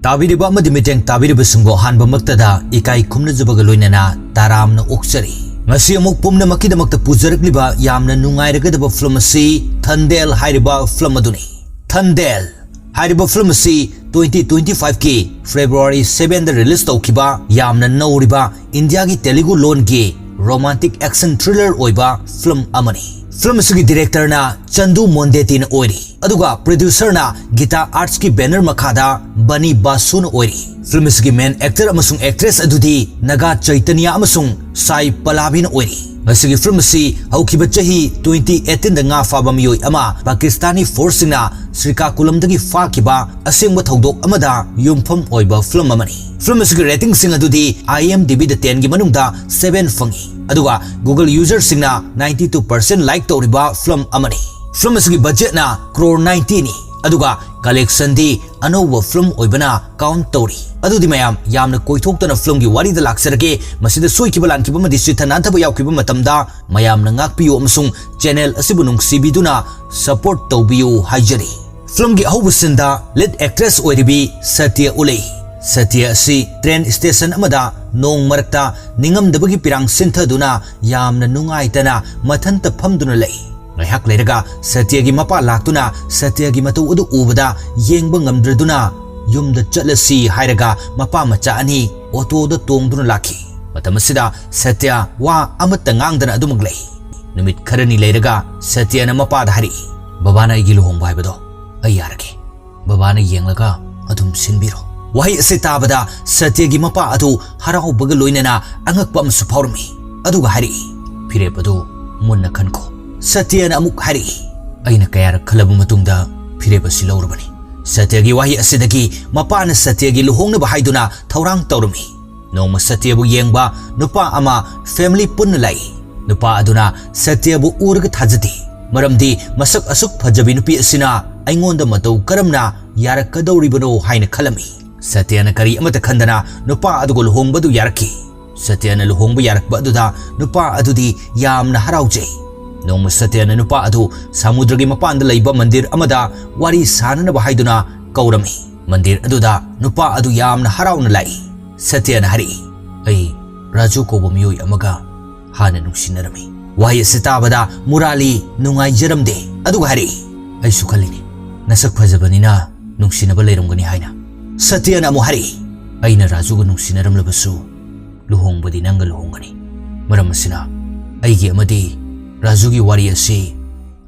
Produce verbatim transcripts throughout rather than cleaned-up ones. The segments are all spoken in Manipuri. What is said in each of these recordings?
ꯇꯥꯕꯤꯔꯤꯕ ꯑꯃꯗꯤ ꯃꯤꯠꯌꯦꯡ ꯇꯥꯕꯤꯔꯤꯕꯁꯤꯡꯕꯨ ꯑꯍꯥꯟꯕꯃꯛꯇꯗ ꯏꯀꯥꯏ ꯈꯨꯝꯅꯖꯕꯒ ꯂꯣꯏꯅꯅ ꯇꯔꯥꯝꯅ ꯑꯣꯛꯆꯔꯤ꯫ ꯉꯁꯤ ꯑꯃꯨꯛ ꯄꯨꯝꯅꯃꯛꯀꯤꯗꯃꯛꯇ ꯄꯨꯖꯔꯛꯂꯤꯕ ꯌꯥꯝꯅ ꯅꯨꯡꯉꯥꯏꯔꯒꯗꯕ ꯐꯤꯂꯝ ꯑꯁꯤ ꯊꯟꯗꯦꯜ ꯍꯥꯏꯔꯤꯕ ꯐꯤꯂꯝ ꯑꯗꯨꯅꯤ꯫ ꯊꯟꯗꯦꯜ ꯍꯥꯏꯔꯤꯕ ꯐꯤꯂꯝ ꯑꯁꯤ twenty twenty five ꯀꯤ February seven ꯗ release ꯇꯧꯈꯤꯕ ꯌꯥꯝꯅ ꯅꯧꯔꯤꯕ ꯏꯟꯗꯤꯌꯥꯒꯤ ꯇꯦꯂꯨꯒꯨ ꯂꯣꯟꯒꯤ romantic action thriller ꯑꯣꯏꯕ ꯐꯤꯂꯝ ꯑꯃꯅꯤ꯫ ꯐꯤꯂꯝ ꯑꯁꯤꯒꯤ director ꯅ ꯆꯟꯗꯨ ꯃꯣꯟꯗꯦꯇꯤꯅ ꯑꯣꯏꯔꯤ꯫ ꯑꯗꯨꯒ producer ꯅ ꯒꯤꯇꯥ ꯑꯥꯔꯠꯁꯀꯤ banner ꯃꯈꯥꯗ ꯕꯅꯤ ꯕꯥꯁꯨꯅ ꯑꯣꯏꯔꯤ꯫ ꯐꯤꯂꯝ ꯑꯁꯤꯒꯤ main actor ꯑꯃꯁꯨꯡ actress ꯑꯗꯨꯗꯤ ꯅꯥꯒꯥ ꯆꯩꯇꯟꯌ ꯑꯃꯁꯨꯡ ꯁꯥꯏ ꯄꯂꯥꯕꯤꯅ ꯑꯣꯏꯔꯤ꯫ ꯃꯁꯤꯒꯤ ꯐꯤꯂꯝ ꯑꯁꯤ ꯍꯧꯈꯤꯕ ꯆꯍꯤ twenty eighteen ꯗ ꯉꯥ ꯐꯥꯕ ꯃꯤꯑꯣꯏ ꯑꯃ ꯄꯥꯀꯤꯁꯇꯥꯅꯤ force ꯁꯤꯡꯅ ꯁ꯭ꯔꯤꯀꯥꯀꯨꯂꯝꯗꯒꯤ ꯐꯥꯈꯤꯕ ꯑꯁꯦꯡꯕ ꯊꯧꯗꯣꯛ ꯑꯃꯗ ꯌꯨꯝꯐꯝ ꯑꯣꯏꯕ ꯐꯤꯂꯝ ꯑꯃꯅꯤ꯫ ꯐꯤꯂꯝ ꯑꯁꯤꯒꯤ rating ꯁꯤꯡ ꯑꯗꯨꯗꯤ IMDb ꯗ ten ꯒꯤ ꯃꯅꯨꯡꯗ seven ꯐꯪꯉꯤ꯫ ꯑꯗꯨꯒ Google user ꯁꯤꯡꯅ ninety two percent like ꯇꯧꯔꯤꯕ ꯐꯤꯂꯝ ꯑꯃꯅꯤ꯫ ꯐꯤꯂꯝ ꯑꯁꯤꯒꯤ budget ꯅ crore ninety ꯅꯤ꯫ ꯑꯗꯨꯒ collection ꯗꯤ ꯑꯅꯧꯕ ꯐꯤꯂꯝ ꯑꯣꯏꯕꯅ count ꯇꯧꯔꯤ꯫ ꯑꯗꯨꯗꯤ ꯃꯌꯥꯝ ꯌꯥꯝꯅ ꯀꯣꯏꯊꯣꯛꯇꯅ ꯐꯤꯂꯝꯒꯤ ꯋꯥꯔꯤꯗ ꯂꯥꯛꯆꯔꯒꯦ꯫ ꯃꯁꯤꯗ ꯁꯣꯏꯈꯤꯕ ꯂꯥꯟꯈꯤꯕ ꯑꯃꯗꯤ ꯁꯤꯊ ꯅꯥꯟꯊꯕ ꯌꯥꯎꯈꯤꯕ ꯃꯇꯝꯗ ꯃꯌꯥꯝꯅ ꯉꯥꯛꯄꯤꯌꯨ ꯑꯃꯁꯨꯡ channel ꯑꯁꯤꯕꯨ ꯅꯨꯡꯁꯤꯕꯤꯗꯨꯅ support ꯇꯧꯕꯤꯌꯨ ꯍꯥꯏꯖꯔꯤ꯫ ꯐꯤꯂꯝꯒꯤ ꯑꯍꯧꯕ scene ꯗ lead actress ꯑꯣꯏꯔꯤꯕꯤ ꯁꯇ꯭ꯌ ꯎꯠꯂꯤ꯫ ꯁꯇ꯭ꯌ ꯑꯁꯤ train station ꯑꯃꯗ ꯅꯣꯡ ꯃꯔꯛꯇ ꯅꯤꯡꯉꯝꯗꯕꯒꯤ ꯄꯤꯔꯥꯡ ꯁꯤꯟꯊꯗꯨꯅ ꯌꯥꯝꯅ ꯅꯨꯡꯉꯥꯏꯇꯅ ꯃꯊꯟꯇ ꯐꯝꯗꯨꯅ ꯂꯩ꯫ ꯉꯥꯏꯍꯥꯛ ꯂꯩꯔꯒ ꯁꯇ꯭ꯌꯒꯤ ꯃꯄꯥ ꯂꯥꯛꯇꯨꯅ ꯁꯇ꯭ꯌꯒꯤ ꯃꯇꯧ ꯑꯗꯨ ꯎꯕꯗ ꯌꯦꯡꯕ ꯉꯝꯗ꯭ꯔꯗꯨꯅ ꯌꯨꯝꯗ ꯆꯠꯂꯁꯤ ꯍꯥꯏꯔꯒ ꯃꯄꯥ ꯃꯆꯥ ꯑꯅꯤ ꯑꯣꯇꯣꯗ ꯇꯣꯡꯗꯨꯅ ꯂꯥꯛꯈꯤ꯫ ꯃꯇꯝ ꯑꯁꯤꯗ ꯁꯇ꯭ꯌ ꯋꯥ ꯑꯃꯠꯇ ꯉꯥꯡꯗꯅ ꯑꯗꯨꯃꯛ ꯂꯩ꯫ ꯅꯨꯃꯤꯠ ꯈꯔꯅꯤ ꯂꯩꯔꯒ ꯁꯇ꯭ꯌꯅ ꯃꯄꯥꯗ ꯍꯥꯏꯔꯛꯏ, "ꯕꯕꯥꯅ ꯑꯩꯒꯤ ꯂꯨꯍꯣꯡꯕ ꯍꯥꯏꯕꯗꯣ ꯑꯩ ꯌꯥꯔꯒꯦ꯫ ꯕꯕꯥꯅ ꯌꯦꯡꯂꯒ ꯑꯗꯨꯝ ꯁꯤꯟꯕꯤꯔꯣ"꯫ ꯋꯥꯍꯩ ꯑꯁꯤ ꯇꯥꯕꯗ ꯁꯇ꯭ꯌꯒꯤ ꯃꯄꯥ ꯑꯗꯨ ꯍꯔꯥꯎꯕꯒ ꯂꯣꯏꯅꯅ ꯑꯉꯛꯄ ꯑꯃꯁꯨ ꯐꯥꯎꯔꯝꯃꯤ꯫ ꯑꯗꯨꯒ ꯍꯥꯏꯔꯛꯏ, "ꯐꯤꯔꯦꯞ ꯑꯗꯨ ꯃꯨꯟꯅ ꯈꯟꯈꯣ"꯫ ꯁꯇ꯭ꯌꯅ ꯑꯃꯨꯛ ꯍꯥꯏꯔꯛꯏ, "ꯑꯩꯅ ꯀꯌꯥꯔꯛ ꯈꯜꯂꯕ ꯃꯇꯨꯡꯗ ꯐꯤꯔꯦꯞ ꯑꯁꯤ ꯂꯧꯔꯕꯅꯤ"꯫ ꯁꯇ꯭ꯌꯒꯤ ꯋꯥꯍꯩ ꯑꯁꯤꯗꯒꯤ ꯃꯄꯥꯅ ꯁꯇ꯭ꯌꯒꯤ ꯂꯨꯍꯣꯡꯅꯕ ꯍꯥꯏꯗꯨꯅ ꯊꯧꯔꯥꯡ ꯇꯧꯔꯝꯃꯤ꯫ ꯅꯣꯡꯃ ꯁꯇ꯭ꯌꯕꯨ ꯌꯦꯡꯕ ꯅꯨꯄꯥ ꯑꯃ family ꯄꯨꯟꯅ ꯂꯥꯛꯏ꯫ ꯅꯨꯄꯥ ꯑꯗꯨꯅ ꯁꯇ꯭ꯌꯕꯨ ꯎꯔꯒ ꯊꯥꯖꯗꯦ, ꯃꯔꯝꯗꯤ ꯃꯁꯛ ꯑꯁꯨꯛ ꯐꯖꯕꯤ ꯅꯨꯄꯤ ꯑꯁꯤꯅ ꯑꯩꯉꯣꯟꯗ ꯃꯇꯧ ꯀꯔꯝꯅ ꯌꯥꯔꯛꯀꯗꯧꯔꯤꯕꯅꯣ ꯍꯥꯏꯅ ꯈꯜꯂꯝꯃꯤ꯫ ꯁꯇ꯭ꯌꯅ ꯀꯔꯤ ꯑꯃꯠꯇ ꯈꯟꯗꯅ ꯅꯨꯄꯥ ꯑꯗꯨꯒ ꯂꯨꯍꯣꯡꯕꯗꯨ ꯌꯥꯔꯛꯈꯤ꯫ ꯁꯇ꯭ꯌꯅ ꯂꯨꯍꯣꯡꯕ ꯌꯥꯔꯛꯄ ꯑꯗꯨꯗ ꯅꯨꯄꯥ ꯑꯗꯨꯗꯤ ꯌꯥꯝꯅ ꯍꯔꯥꯎꯖꯩ꯫ ꯅꯣꯡꯃ ꯁꯇ꯭ꯌꯅ ꯅꯨꯄꯥ ꯑꯗꯨ ꯁꯃꯨꯗ꯭ꯔꯒꯤ ꯃꯄꯥꯟꯗ ꯂꯩꯕ ꯃꯟꯗꯤꯔ ꯑꯃꯗ ꯋꯥꯔꯤ ꯁꯥꯅꯅꯕ ꯍꯥꯏꯗꯨꯅ ꯀꯧꯔꯝꯃꯤ꯫ ꯃꯟꯗꯤꯔ ꯑꯗꯨꯗ ꯅꯨꯄꯥ ꯑꯗꯨ ꯌꯥꯝꯅ ꯍꯔꯥꯎꯅ ꯂꯥꯛꯏ꯫ ꯁꯇ꯭ꯌꯅ ꯍꯥꯏꯔꯛꯏ, "ꯑꯩ ꯔꯥꯖꯨ ꯀꯧꯕ ꯃꯤꯑꯣꯏ ꯑꯃꯒ ꯍꯥꯟꯅ ꯅꯨꯡꯁꯤꯅꯔꯝꯃꯤ꯫" ꯋꯥꯍꯩ ꯑꯁꯤ ꯇꯥꯕꯗ ꯃꯨꯔꯥꯂꯤ ꯅꯨꯡꯉꯥꯏꯖꯔꯝꯗꯦ꯫ ꯑꯗꯨꯒ ꯍꯥꯏꯔꯛꯏ, "ꯑꯩꯁꯨ ꯈꯜꯂꯤꯅꯤ, ꯅꯁꯛ ꯐꯖꯕꯅꯤꯅ ꯅꯨꯡꯁꯤꯅꯕ ꯂꯩꯔꯝꯒꯅꯤ ꯍꯥꯏꯅ꯫" ꯁꯇ꯭ꯌꯅ ꯑꯃꯨꯛ ꯍꯥꯏꯔꯛꯏ, "ꯑꯩꯅ ꯔꯥꯖꯨꯒ ꯅꯨꯡꯁꯤꯅꯔꯝꯂꯕꯁꯨ ꯂꯨꯍꯣꯡꯕꯗꯤ ꯅꯪꯒ ꯂꯨꯍꯣꯡꯒꯅꯤ꯫ ꯃꯔꯝ ꯑꯁꯤꯅ ꯑꯩꯒꯤ ꯑꯃꯗꯤ ꯔꯥꯖꯨꯒꯤ ꯋꯥꯔꯤ ꯑꯁꯤ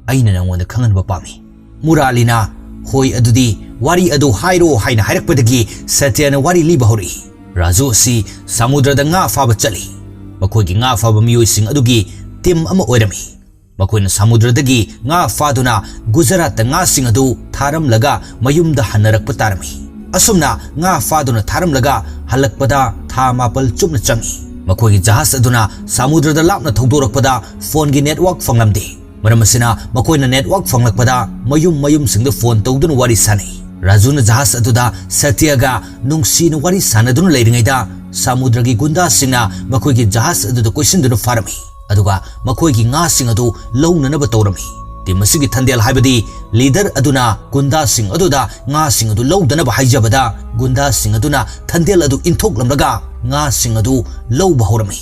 ꯑꯩꯅ ꯅꯪꯉꯣꯟꯗ ꯈꯪꯍꯟꯕ ꯄꯥꯝꯃꯤ꯫" ꯃꯨꯔꯥꯂꯤꯅ, "ꯍꯣꯏ, ꯑꯗꯨꯗꯤ ꯋꯥꯔꯤ ꯑꯗꯨ ꯍꯥꯏꯔꯣ" ꯍꯥꯏꯅ ꯍꯥꯏꯔꯛꯄꯗꯒꯤ ꯁꯇ꯭ꯌꯅ ꯋꯥꯔꯤ ꯂꯤꯕ ꯍꯧꯔꯛꯏ꯫ ꯔꯥꯖꯨ ꯑꯁꯤ ꯁꯃꯨꯗ꯭ꯔꯗ ꯉꯥ ꯐꯥꯕ ꯆꯠꯂꯤ꯫ ꯃꯈꯣꯏꯒꯤ ꯉꯥ ꯐꯥꯕ ꯃꯤꯑꯣꯏꯁꯤꯡ ꯑꯗꯨꯒꯤ ꯇꯤꯝ ꯑꯃ ꯑꯣꯏꯔꯝꯃꯤ꯫ ꯃꯈꯣꯏꯅ ꯁꯃꯨꯗ꯭ꯔꯗꯒꯤ ꯉꯥ ꯐꯥꯗꯨꯅ ꯒꯨꯖꯔꯥꯠꯇ ꯉꯥꯁꯤꯡ ꯑꯗꯨ ꯊꯥꯔꯝꯂꯒ ꯃꯌꯨꯝꯗ ꯍꯟꯅꯔꯛꯄ ꯇꯥꯔꯝꯃꯤ꯫ ꯑꯁꯨꯝꯅ ꯉꯥ ꯐꯥꯗꯨꯅ ꯊꯥꯔꯝꯂꯒ ꯍꯜꯂꯛꯄꯗ ꯊꯥ ꯃꯥꯄꯜ ꯆꯨꯞꯅ ꯆꯪꯉꯤ꯫ ꯃꯈꯣꯏꯒꯤ ꯖꯍꯥꯖ ꯑꯗꯨꯅ ꯁꯃꯨꯗ꯭ꯔꯗ ꯂꯥꯞꯅ ꯊꯧꯗꯣꯔꯛꯄꯗ ꯐꯣꯟꯒꯤ ꯅꯦꯠꯋꯥꯔꯛ ꯐꯪꯂꯝꯗꯦ꯫ ꯃꯔꯝ ꯑꯁꯤꯅ ꯃꯈꯣꯏꯅ ꯅꯦꯠꯋꯥꯔꯛ ꯐꯪꯂꯛꯄꯗ ꯃꯌꯨꯝ ꯃꯌꯨꯝꯁꯤꯡꯗ ꯐꯣꯟ ꯇꯧꯗꯨꯅ ꯋꯥꯔꯤ ꯁꯥꯅꯩ꯫ ꯔꯥꯖꯨꯅ ꯖꯍꯥꯖ ꯑꯗꯨꯗ ꯁꯇ꯭ꯌꯒ ꯅꯨꯡꯁꯤꯅ ꯋꯥꯔꯤ ꯁꯥꯅꯗꯨꯅ ꯂꯩꯔꯤꯉꯩꯗ ꯁꯃꯨꯗ꯭ꯔꯒꯤ ꯒꯨꯟꯗꯥꯁꯤꯡꯅ ꯃꯈꯣꯏꯒꯤ ꯖꯍꯥꯖ ꯑꯗꯨꯗ ꯀꯣꯏꯁꯤꯟꯗꯨꯅ ꯐꯥꯔꯝꯃꯤ꯫ ꯑꯗꯨꯒ ꯃꯈꯣꯏꯒꯤ ꯉꯥꯁꯤꯡ ꯑꯗꯨ ꯂꯧꯅꯅꯕ ꯇꯧꯔꯝꯃꯤ꯫ ꯇꯤꯝ ꯑꯁꯤꯒꯤ ꯊꯟꯗꯦꯜ ꯍꯥꯏꯕꯗꯤ ꯂꯤꯗꯔ ꯑꯗꯨꯅ ꯒꯨꯟꯗꯥꯁꯤꯡ ꯑꯗꯨꯗ ꯉꯥꯁꯤꯡ ꯑꯗꯨ ꯂꯧꯗꯅꯕ ꯍꯥꯏꯖꯕꯗ ꯒꯨꯟꯗꯥꯁꯤꯡ ꯑꯗꯨꯅ ꯊꯟꯗꯦꯜ ꯑꯗꯨ ꯏꯟꯊꯣꯛꯂꯝꯂꯒ ꯉꯥꯁꯤꯡ ꯑꯗꯨ ꯂꯧꯕ ꯍꯧꯔꯝꯃꯤ꯫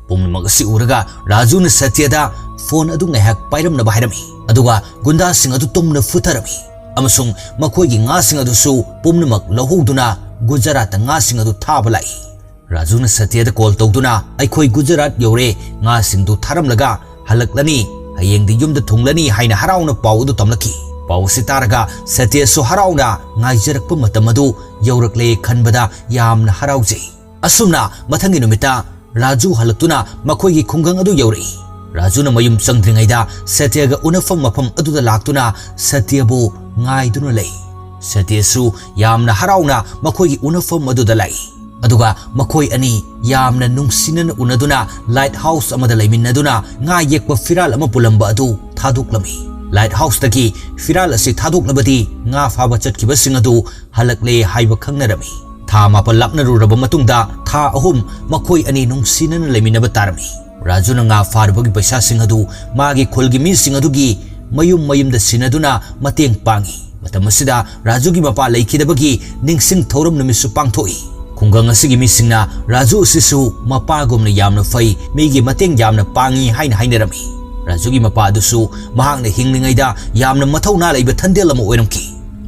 ꯄꯨꯝꯅꯃꯛ ꯑꯁꯤ ꯎꯔꯒ ꯔꯥꯖꯨꯅ ꯁꯇ꯭ꯌꯗ ꯐꯣꯟ ꯑꯗꯨ ꯉꯥꯏꯍꯥꯛ ꯄꯥꯏꯔꯝꯅꯕ ꯍꯥꯏꯔꯝꯃꯤ꯫ ꯑꯗꯨꯒ ꯒꯨꯟꯗꯥꯁꯤꯡ ꯑꯗꯨ ꯇꯨꯝꯅ ꯐꯨꯊꯔꯝꯃꯤ ꯑꯃꯁꯨꯡ ꯃꯈꯣꯏꯒꯤ ꯉꯥꯁꯤꯡ ꯑꯗꯨꯁꯨ ꯄꯨꯝꯅꯃꯛ ꯂꯧꯍꯧꯗꯨꯅ ꯒꯨꯖꯔꯥꯠꯇ ꯉꯥꯁꯤꯡ ꯑꯗꯨ ꯊꯥꯕ ꯂꯥꯛꯏ꯫ ꯔꯥꯖꯨꯅ ꯁꯇ꯭ꯌꯗ ꯀꯣꯜ ꯇꯧꯗꯨꯅ, "ꯑꯩꯈꯣꯏ ꯒꯨꯖꯔꯥꯠ ꯌꯧꯔꯦ, ꯉꯥꯁꯤꯡꯗꯨ ꯊꯥꯔꯝꯂꯒ ꯍꯜꯂꯛꯂꯅꯤ, ꯍꯌꯦꯡꯗꯤ ꯌꯨꯝꯗ ꯊꯨꯡꯂꯅꯤ" ꯍꯥꯏꯅ ꯍꯔꯥꯎꯅ ꯄꯥꯎ ꯑꯗꯨ ꯇꯝꯂꯛꯈꯤ꯫ ꯄꯥꯎ ꯑꯁꯤ ꯇꯥꯔꯒ ꯁꯇ꯭ꯌꯁꯨ ꯍꯔꯥꯎꯅ ꯉꯥꯏꯖꯔꯛꯄ ꯃꯇꯝ ꯑꯗꯨ ꯌꯧꯔꯛꯂꯦ ꯈꯟꯕꯗ ꯌꯥꯝꯅ ꯍꯔꯥꯎꯖꯩ꯫ ꯑꯁꯨꯝꯅ ꯃꯊꯪꯒꯤ ꯅꯨꯃꯤꯠꯇ ꯔꯥꯖꯨ ꯍꯜꯂꯛꯇꯨꯅ ꯃꯈꯣꯏꯒꯤ ꯈꯨꯡꯒꯪ ꯑꯗꯨ ꯌꯧꯔꯛꯏ꯫ ꯔꯥꯖꯨꯅ ꯃꯌꯨꯝ ꯆꯪꯗ꯭ꯔꯤꯉꯩꯗ ꯁꯇ꯭ꯌꯒ ꯎꯅꯐꯝ ꯃꯐꯝ ꯑꯗꯨꯗ ꯂꯥꯛꯇꯨꯅ ꯁꯇ꯭ꯌꯕꯨ ꯉꯥꯏꯗꯨꯅ ꯂꯩ꯫ ꯁꯇ꯭ꯌꯁꯨ ꯌꯥꯝꯅ ꯍꯔꯥꯎꯅ ꯃꯈꯣꯏꯒꯤ ꯎꯅꯐꯝ ꯑꯗꯨꯗ ꯂꯥꯛꯏ꯫ ꯑꯗꯨꯒ ꯃꯈꯣꯏ ꯑꯅꯤ ꯌꯥꯝꯅ ꯅꯨꯡꯁꯤꯅꯅ ꯎꯅꯗꯨꯅ ꯂꯥꯏꯠ ꯍꯥꯎꯁ ꯑꯃꯗ ꯂꯩꯃꯤꯟꯅꯗꯨꯅ ꯉꯥ ꯌꯦꯛꯄ ꯐꯤꯔꯥꯜ ꯑꯃ ꯄꯨꯜꯂꯝꯕ ꯑꯗꯨ ꯊꯥꯗꯣꯛꯂꯝꯃꯤ꯫ ꯂꯥꯏꯠ ꯍꯥꯎꯁꯇꯒꯤ ꯐꯤꯔꯥꯜ ꯑꯁꯤ ꯊꯥꯗꯣꯛꯂꯕꯗꯤ ꯉꯥ ꯐꯥꯕ ꯆꯠꯈꯤꯕꯁꯤꯡ ꯑꯗꯨ ꯍꯜꯂꯛꯂꯦ ꯍꯥꯏꯕ ꯈꯪꯅꯔꯝꯃꯤ꯫ ꯊꯥ ꯃꯥꯄꯜ ꯂꯥꯞꯅꯔꯨꯔꯕ ꯃꯇꯨꯡꯗ ꯊꯥ ꯑꯍꯨꯝ ꯃꯈꯣꯏ ꯑꯅꯤ ꯅꯨꯡꯁꯤꯅꯅ ꯂꯩꯃꯤꯟꯅꯕ ꯇꯥꯔꯝꯃꯤ꯫ ꯔꯥꯖꯨꯅ ꯉꯥ ꯐꯥꯔꯨꯕꯒꯤ ꯄꯩꯁꯥꯁꯤꯡ ꯑꯗꯨ ꯃꯥꯒꯤ ꯈꯨꯜꯒꯤ ꯃꯤꯁꯤꯡ ꯑꯗꯨꯒꯤ ꯃꯌꯨꯝ ꯃꯌꯨꯝꯗ ꯁꯤꯟꯅꯗꯨꯅ ꯃꯇꯦꯡ ꯄꯥꯡꯉꯤ꯫ ꯃꯇꯝ ꯑꯁꯤꯗ ꯔꯥꯖꯨꯒꯤ ꯃꯄꯥ ꯂꯩꯈꯤꯗꯕꯒꯤ ꯅꯤꯡꯁꯤꯡ ꯊꯧꯔꯝ ꯅꯨꯃꯤꯠꯁꯨ ꯄꯥꯡꯊꯣꯛꯏ꯫ ꯈꯨꯡꯒꯪ ꯑꯁꯤꯒꯤ ꯃꯤꯁꯤꯡꯅ ꯔꯥꯖꯨ ꯑꯁꯤꯁꯨ ꯃꯄꯥꯒꯨꯝꯅ ꯌꯥꯝꯅ ꯐꯩ, ꯃꯤꯒꯤ ꯃꯇꯦꯡ ꯌꯥꯝꯅ ꯄꯥꯡꯏ ꯍꯥꯏꯅ ꯍꯥꯏꯅꯔꯝꯃꯤ꯫ ꯔꯥꯖꯨꯒꯤ ꯃꯄꯥ ꯑꯗꯨꯁꯨ ꯃꯍꯥꯛꯅ ꯍꯤꯡꯂꯤꯉꯩꯗ ꯌꯥꯝꯅ ꯃꯊꯧꯅꯥ ꯂꯩꯕ ꯊꯟꯗꯦꯜ ꯑꯃ ꯑꯣꯏꯔꯝꯈꯤ꯫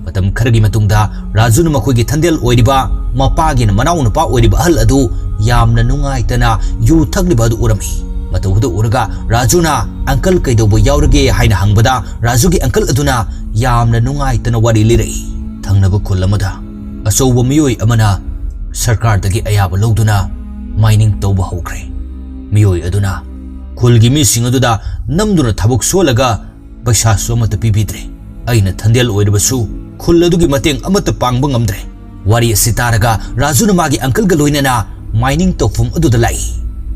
ꯃꯇꯝ ꯈꯔꯒꯤ ꯃꯇꯨꯡꯗ ꯔꯥꯖꯨꯅ ꯃꯈꯣꯏꯒꯤ ꯊꯟꯗꯦꯜ ꯑꯣꯏꯔꯤꯕ ꯃꯄꯥꯒꯤꯅ ꯃꯅꯥꯎ ꯅꯨꯄꯥ ꯑꯣꯏꯔꯤꯕ ꯑꯍꯜ ꯑꯗꯨ ꯌꯥꯝꯅ ꯅꯨꯡꯉꯥꯏꯇꯅ ꯌꯨ ꯊꯛꯂꯤꯕ ꯑꯗꯨ ꯎꯔꯝꯃꯤ꯫ ꯃꯇꯧ ꯑꯗꯨ ꯎꯔꯒ ꯔꯥꯖꯨꯅ, "ꯑꯪꯀꯜ ꯀꯩꯗꯧꯕ ꯌꯥꯎꯔꯒꯦ?" ꯍꯥꯏꯅ ꯍꯪꯕꯗ ꯔꯥꯖꯨꯒꯤ ꯑꯪꯀꯜ ꯑꯗꯨꯅ ꯌꯥꯝꯅ ꯅꯨꯡꯉꯥꯏꯇꯅ ꯋꯥꯔꯤ ꯂꯤꯔꯛꯏ꯫ ꯊꯪꯅꯕ ꯈꯨꯜ ꯑꯃꯗ ꯑꯆꯧꯕ ꯃꯤꯑꯣꯏ ꯑꯃꯅ ꯁꯔꯀꯥꯔꯗꯒꯤ ꯑꯌꯥꯕ ꯂꯧꯗꯨꯅ ꯃꯥꯏꯅꯤꯡ ꯇꯧꯕ ꯍꯧꯈ꯭ꯔꯦ꯫ ꯃꯤꯑꯣꯏ ꯑꯗꯨꯅ ꯈꯨꯜꯒꯤ ꯃꯤꯁꯤꯡ ꯑꯗꯨꯗ ꯅꯝꯗꯨꯅ ꯊꯕꯛ ꯁꯨꯍꯜꯂꯒ ꯄꯩꯁꯥꯁꯨ ꯑꯃꯠꯇ ꯄꯤꯕꯤꯗ꯭ꯔꯦ꯫ ꯑꯩꯅ ꯊꯟꯗꯦꯜ ꯑꯣꯏꯔꯕꯁꯨ ꯈꯨꯜ ꯑꯗꯨꯒꯤ ꯃꯇꯦꯡ ꯑꯃꯠꯇ ꯄꯥꯡꯕ ꯉꯝꯗ꯭ꯔꯦ꯫ ꯋꯥꯔꯤ ꯑꯁꯤ ꯇꯥꯔꯒ ꯔꯥꯖꯨꯅ ꯃꯥꯒꯤ ꯑꯪꯀꯜꯒ ꯂꯣꯏꯅꯅ ꯃꯥꯏꯅꯤꯡ ꯇꯧꯐꯝ ꯑꯗꯨꯗ ꯂꯥꯛꯏ꯫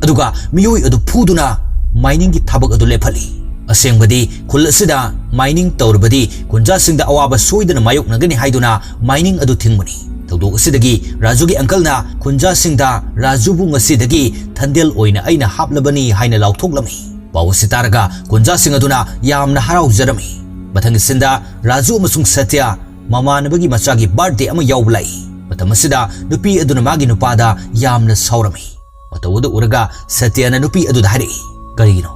ꯑꯗꯨꯒ ꯃꯤꯑꯣꯏ ꯑꯗꯨ ꯐꯨꯗꯨꯅ ꯃꯥꯏꯅꯤꯡꯒꯤ ꯊꯕꯛ ꯑꯗꯨ ꯂꯦꯞꯍꯜꯂꯤ꯫ ꯑꯁꯦꯡꯕꯗꯤ ꯈꯨꯜ ꯑꯁꯤꯗ ꯃꯥꯏꯅꯤꯡ ꯇꯧꯔꯕꯗꯤ ꯈꯨꯟꯖꯥꯁꯤꯡꯗ ꯑꯋꯥꯕ ꯁꯣꯏꯗꯅ ꯃꯥꯌꯣꯛꯅꯒꯅꯤ ꯍꯥꯏꯗꯨꯅ ꯃꯥꯏꯅꯤꯡ ꯑꯗꯨ ꯊꯤꯡꯕꯅꯤ꯫ ꯊꯧꯗꯣꯛ ꯑꯁꯤꯗꯒꯤ ꯔꯥꯖꯨꯒꯤ ꯑꯪꯀꯜꯅ ꯈꯨꯟꯖꯥꯁꯤꯡꯗ, "ꯔꯥꯖꯨꯕꯨ ꯉꯁꯤꯗꯒꯤ ꯊꯟꯗꯦꯜ ꯑꯣꯏꯅ ꯑꯩꯅ ꯍꯥꯞꯂꯕꯅꯤ" ꯍꯥꯏꯅ ꯂꯥꯎꯊꯣꯛꯂꯝꯃꯤ꯫ ꯄꯥꯎ ꯑꯁꯤ ꯇꯥꯔꯒ ꯈꯨꯟꯖꯥꯁꯤꯡ ꯑꯗꯨꯅ ꯌꯥꯝꯅ ꯍꯔꯥꯎꯖꯔꯝꯃꯤ꯫ ꯃꯊꯪꯒꯤ ꯁꯤꯟꯗ ꯔꯥꯖꯨ ꯑꯃꯁꯨꯡ ꯁꯇ꯭ꯌ ꯃꯃꯥꯟꯅꯕꯒꯤ ꯃꯆꯥꯒꯤ ꯕꯥꯔꯊꯗꯦ ꯑꯃ ꯌꯥꯎꯕ ꯂꯥꯛꯏ꯫ ꯃꯇꯝ ꯑꯁꯤꯗ ꯅꯨꯄꯤ ꯑꯗꯨꯅ ꯃꯥꯒꯤ ꯅꯨꯄꯥꯗ ꯌꯥꯝꯅ ꯁꯥꯎꯔꯝꯃꯤ꯫ ꯃꯇꯧ ꯑꯗꯨ ꯎꯔꯒ ꯁꯇ꯭ꯌꯅ ꯅꯨꯄꯤ ꯑꯗꯨꯗ ꯍꯥꯏꯔꯛꯏ, "ꯀꯔꯤꯒꯤꯅꯣ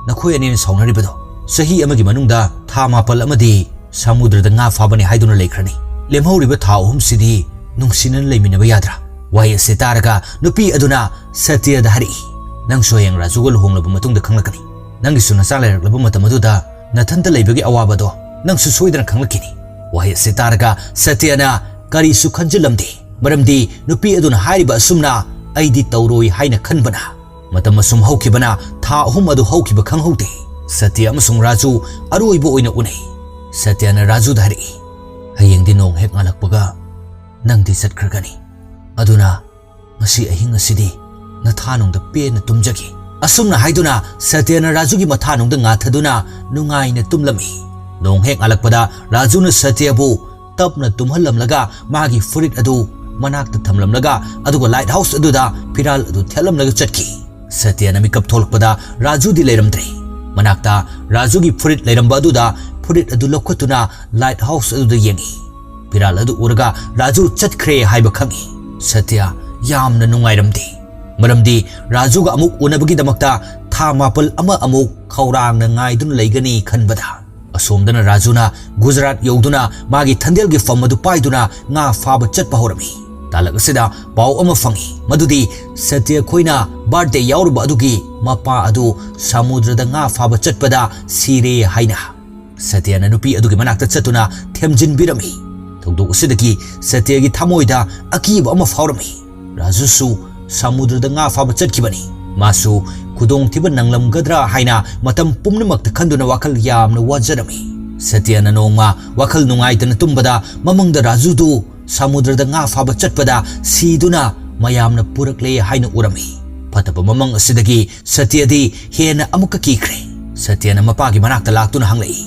ꯅꯈꯣꯏ ꯑꯅꯤꯅ ꯁꯥꯎꯅꯔꯤꯕꯗꯣ? ꯆꯍꯤ ꯑꯃꯒꯤ ꯃꯅꯨꯡꯗ ꯊꯥ ꯃꯥꯄꯜ ꯑꯃꯗꯤ ꯁꯃꯨꯗ꯭ꯔꯗ ꯉꯥ ꯐꯥꯕꯅꯤ ꯍꯥꯏꯗꯨꯅ ꯂꯩꯈ꯭ꯔꯅꯤ꯫ ꯂꯦꯝꯍꯧꯔꯤꯕ ꯊꯥ ꯑꯍꯨꯝꯁꯤꯗꯤ ꯅꯨꯡꯁꯤꯅꯅ ꯂꯩꯃꯤꯟꯅꯕ ꯌꯥꯗ꯭ꯔꯥ?" ꯋꯥꯍꯩ ꯑꯁꯤ ꯇꯥꯔꯒ ꯅꯨꯄꯤ ꯑꯗꯨꯅ ꯁꯇ꯭ꯌꯗ ꯍꯥꯏꯔꯛꯏ, "ꯅꯪꯁꯨ ꯍꯌꯦꯡ ꯔꯥꯖꯨꯒ ꯂꯨꯍꯣꯡꯂꯕ ꯃꯇꯨꯡꯗ ꯈꯪꯂꯛꯀꯅꯤ꯫ ꯅꯪꯒꯤꯁꯨ ꯅꯆꯥ ꯂꯩꯔꯛꯂꯕ ꯃꯇꯝ ꯑꯗꯨꯗ ꯅꯊꯟꯇ ꯂꯩꯕꯒꯤ ꯑꯋꯥꯕꯗꯣ ꯅꯪꯁꯨ ꯁꯣꯏꯗꯅ ꯈꯪꯂꯛꯈꯤꯅꯤ꯫" ꯋꯥꯍꯩ ꯑꯁꯤ ꯇꯥꯔꯒ ꯁꯇ꯭ꯌꯅ ꯀꯔꯤꯁꯨ ꯈꯟꯖꯤꯜꯂꯝꯗꯦ, ꯃꯔꯝꯗꯤ ꯅꯨꯄꯤ ꯑꯗꯨꯅ ꯍꯥꯏꯔꯤꯕ ꯑꯁꯨꯝꯅ "ꯑꯩꯗꯤ ꯇꯧꯔꯣꯏ" ꯍꯥꯏꯅ ꯈꯟꯕꯅ꯫ ꯃꯇꯝ ꯑꯁꯨꯝ ꯍꯧꯈꯤꯕꯅ ꯊꯥ ꯑꯍꯨꯝ ꯑꯗꯨ ꯍꯧꯈꯤꯕ ꯈꯪꯍꯧꯗꯦ꯫ ꯁꯇ꯭ꯌ ꯑꯃꯁꯨꯡ ꯔꯥꯖꯨ ꯑꯔꯣꯏꯕ ꯑꯣꯏꯅ ꯎꯅꯩ꯫ ꯁꯇ꯭ꯌꯅ ꯔꯥꯖꯨꯗ ꯍꯥꯏꯔꯛꯏ, "ꯍꯌꯦꯡꯗꯤ ꯅꯣꯡ ꯍꯦꯛ ꯉꯥꯜꯂꯛꯄꯒ ꯅꯪꯗꯤ ꯆꯠꯈ꯭ꯔꯒꯅꯤ꯫ ꯑꯗꯨꯅ ꯉꯁꯤ ꯑꯍꯤꯡ ꯑꯁꯤꯗꯤ ꯅꯊꯥꯅꯨꯡꯗ ꯄꯦꯟꯅ ꯇꯨꯝꯖꯒꯦ꯫" ꯑꯁꯨꯝꯅ ꯍꯥꯏꯗꯨꯅ ꯁꯇ꯭ꯌꯅ ꯔꯥꯖꯨꯒꯤ ꯃꯊꯥꯅꯨꯡꯗ ꯉꯥꯊꯗꯨꯅ ꯅꯨꯡꯉꯥꯏꯅ ꯇꯨꯝꯂꯝꯃꯤ꯫ ꯅꯣꯡ ꯍꯦꯛ ꯉꯥꯜꯂꯛꯄꯗ ꯔꯥꯖꯨꯅ ꯁꯇ꯭ꯌꯕꯨ ꯇꯞꯅ ꯇꯨꯝꯍꯜꯂꯝꯂꯒ ꯃꯥꯒꯤ ꯐꯨꯔꯤꯠ ꯑꯗꯨ ꯃꯅꯥꯛꯇ ꯊꯝꯂꯝꯂꯒ ꯑꯗꯨꯒ ꯂꯥꯏꯠ ꯍꯥꯎꯁ ꯑꯗꯨꯗ ꯐꯤꯔꯥꯜ ꯑꯗꯨ ꯊꯦꯠꯂꯝꯂꯒ ꯆꯠꯈꯤ꯫ ꯁꯇ꯭ꯌꯅ ꯃꯤꯀꯞ ꯊꯣꯛꯂꯛꯄꯗ ꯔꯥꯖꯨꯗꯤ ꯂꯩꯔꯝꯗ꯭ꯔꯦ꯫ ꯃꯅꯥꯛꯇ ꯔꯥꯖꯨꯒꯤ ꯐꯨꯔꯤꯠ ꯂꯩꯔꯝꯕ ꯑꯗꯨꯗ ꯐꯨꯔꯤꯠ ꯑꯗꯨ ꯂꯧꯈꯠꯇꯨꯅ ꯂꯥꯏꯠ ꯍꯥꯎꯁ ꯑꯗꯨꯗ ꯌꯦꯡꯏ꯫ ꯐꯤꯔꯥꯜ ꯑꯗꯨ ꯎꯔꯒ ꯔꯥꯖꯨ ꯆꯠꯈ꯭ꯔꯦ ꯍꯥꯏꯕ ꯈꯪꯏ꯫ ꯁꯇ꯭ꯌ ꯌꯥꯝꯅ ꯅꯨꯡꯉꯥꯏꯔꯝꯗꯦ, ꯃꯔꯝꯗꯤ ꯔꯥꯖꯨꯒ ꯑꯃꯨꯛ ꯎꯅꯕꯒꯤꯗꯃꯛꯇ ꯊꯥ ꯃꯥꯄꯜ ꯑꯃ ꯑꯃꯨꯛ ꯈꯧꯔꯥꯡꯅ ꯉꯥꯏꯗꯨꯅ ꯂꯩꯒꯅꯤ ꯈꯟꯕꯗ꯫ ꯑꯁꯣꯝꯗꯅ ꯔꯥꯖꯨꯅ ꯒꯨꯖꯔꯥꯠ ꯌꯧꯗꯨꯅ ꯃꯥꯒꯤ ꯊꯟꯗꯦꯜꯒꯤ ꯐꯝ ꯑꯗꯨ ꯄꯥꯏꯗꯨꯅ ꯉꯥ ꯐꯥꯕ ꯆꯠꯄ ꯍꯧꯔꯝꯃꯤ꯫ ꯇꯥꯂꯛ ꯑꯁꯤꯗ ꯄꯥꯎ ꯑꯃ ꯐꯪꯏ, ꯃꯗꯨꯗꯤ ꯁꯇ꯭ꯌ ꯈꯣꯏꯅ ꯕꯥꯔꯗꯦ ꯌꯥꯎꯔꯨꯕ ꯑꯗꯨꯒꯤ ꯃꯄꯥ ꯑꯗꯨ ꯁꯃꯨꯗ꯭ꯔꯗ ꯉꯥ ꯐꯥꯕ ꯆꯠꯄꯗ ꯁꯤꯔꯦ ꯍꯥꯏꯅ꯫ ꯁꯇ꯭ꯌꯅ ꯅꯨꯄꯤ ꯑꯗꯨꯒꯤ ꯃꯅꯥꯛꯇ ꯆꯠꯇꯨꯅ ꯊꯦꯝꯖꯤꯟꯕꯤꯔꯝꯃꯤ꯫ ꯊꯧꯗꯣꯛ ꯑꯁꯤꯗꯒꯤ ꯁꯇ꯭ꯌꯒꯤ ꯊꯃꯣꯏꯗ ꯑꯀꯤꯕ ꯑꯃ ꯐꯥꯎꯔꯝꯃꯤ꯫ ꯔꯥꯖꯨꯁꯨ ꯁꯃꯨꯗ꯭ꯔꯗ ꯉꯥ ꯐꯥꯕ ꯆꯠꯈꯤꯕꯅꯤ꯫ ꯃꯥꯁꯨ ꯈꯨꯗꯣꯡꯊꯤꯕ ꯅꯪꯂꯝꯒꯗ꯭ꯔꯥ ꯍꯥꯏꯅ ꯃꯇꯝ ꯄꯨꯝꯅꯃꯛꯇ ꯈꯟꯗꯨꯅ ꯋꯥꯈꯜ ꯌꯥꯝꯅ ꯋꯥꯖꯔꯝꯃꯤ꯫ ꯁꯇ꯭ꯌꯅ ꯅꯣꯡꯃ ꯋꯥꯈꯜ ꯅꯨꯡꯉꯥꯏꯇꯅ ꯇꯨꯝꯕꯗ ꯃꯃꯪꯗ ꯔꯥꯖꯨꯗꯨ ꯁꯃꯨꯗ꯭ꯔꯗ ꯉꯥ ꯐꯥꯕ ꯆꯠꯄꯗ ꯁꯤꯗꯨꯅ ꯃꯌꯥꯝꯅ ꯄꯨꯔꯛꯂꯦ ꯍꯥꯏꯅ ꯎꯔꯝꯃꯤ꯫ ꯐꯠꯇꯕ ꯃꯃꯪ ꯑꯁꯤꯗꯒꯤ ꯁꯇ꯭ꯌꯗꯤ ꯍꯦꯟꯅ ꯑꯃꯨꯛꯀ ꯀꯤꯈ꯭ꯔꯦ꯫ ꯁꯇ꯭ꯌꯅ ꯃꯄꯥꯒꯤ ꯃꯅꯥꯛꯇ ꯂꯥꯛꯇꯨꯅ ꯍꯪꯂꯛꯏ,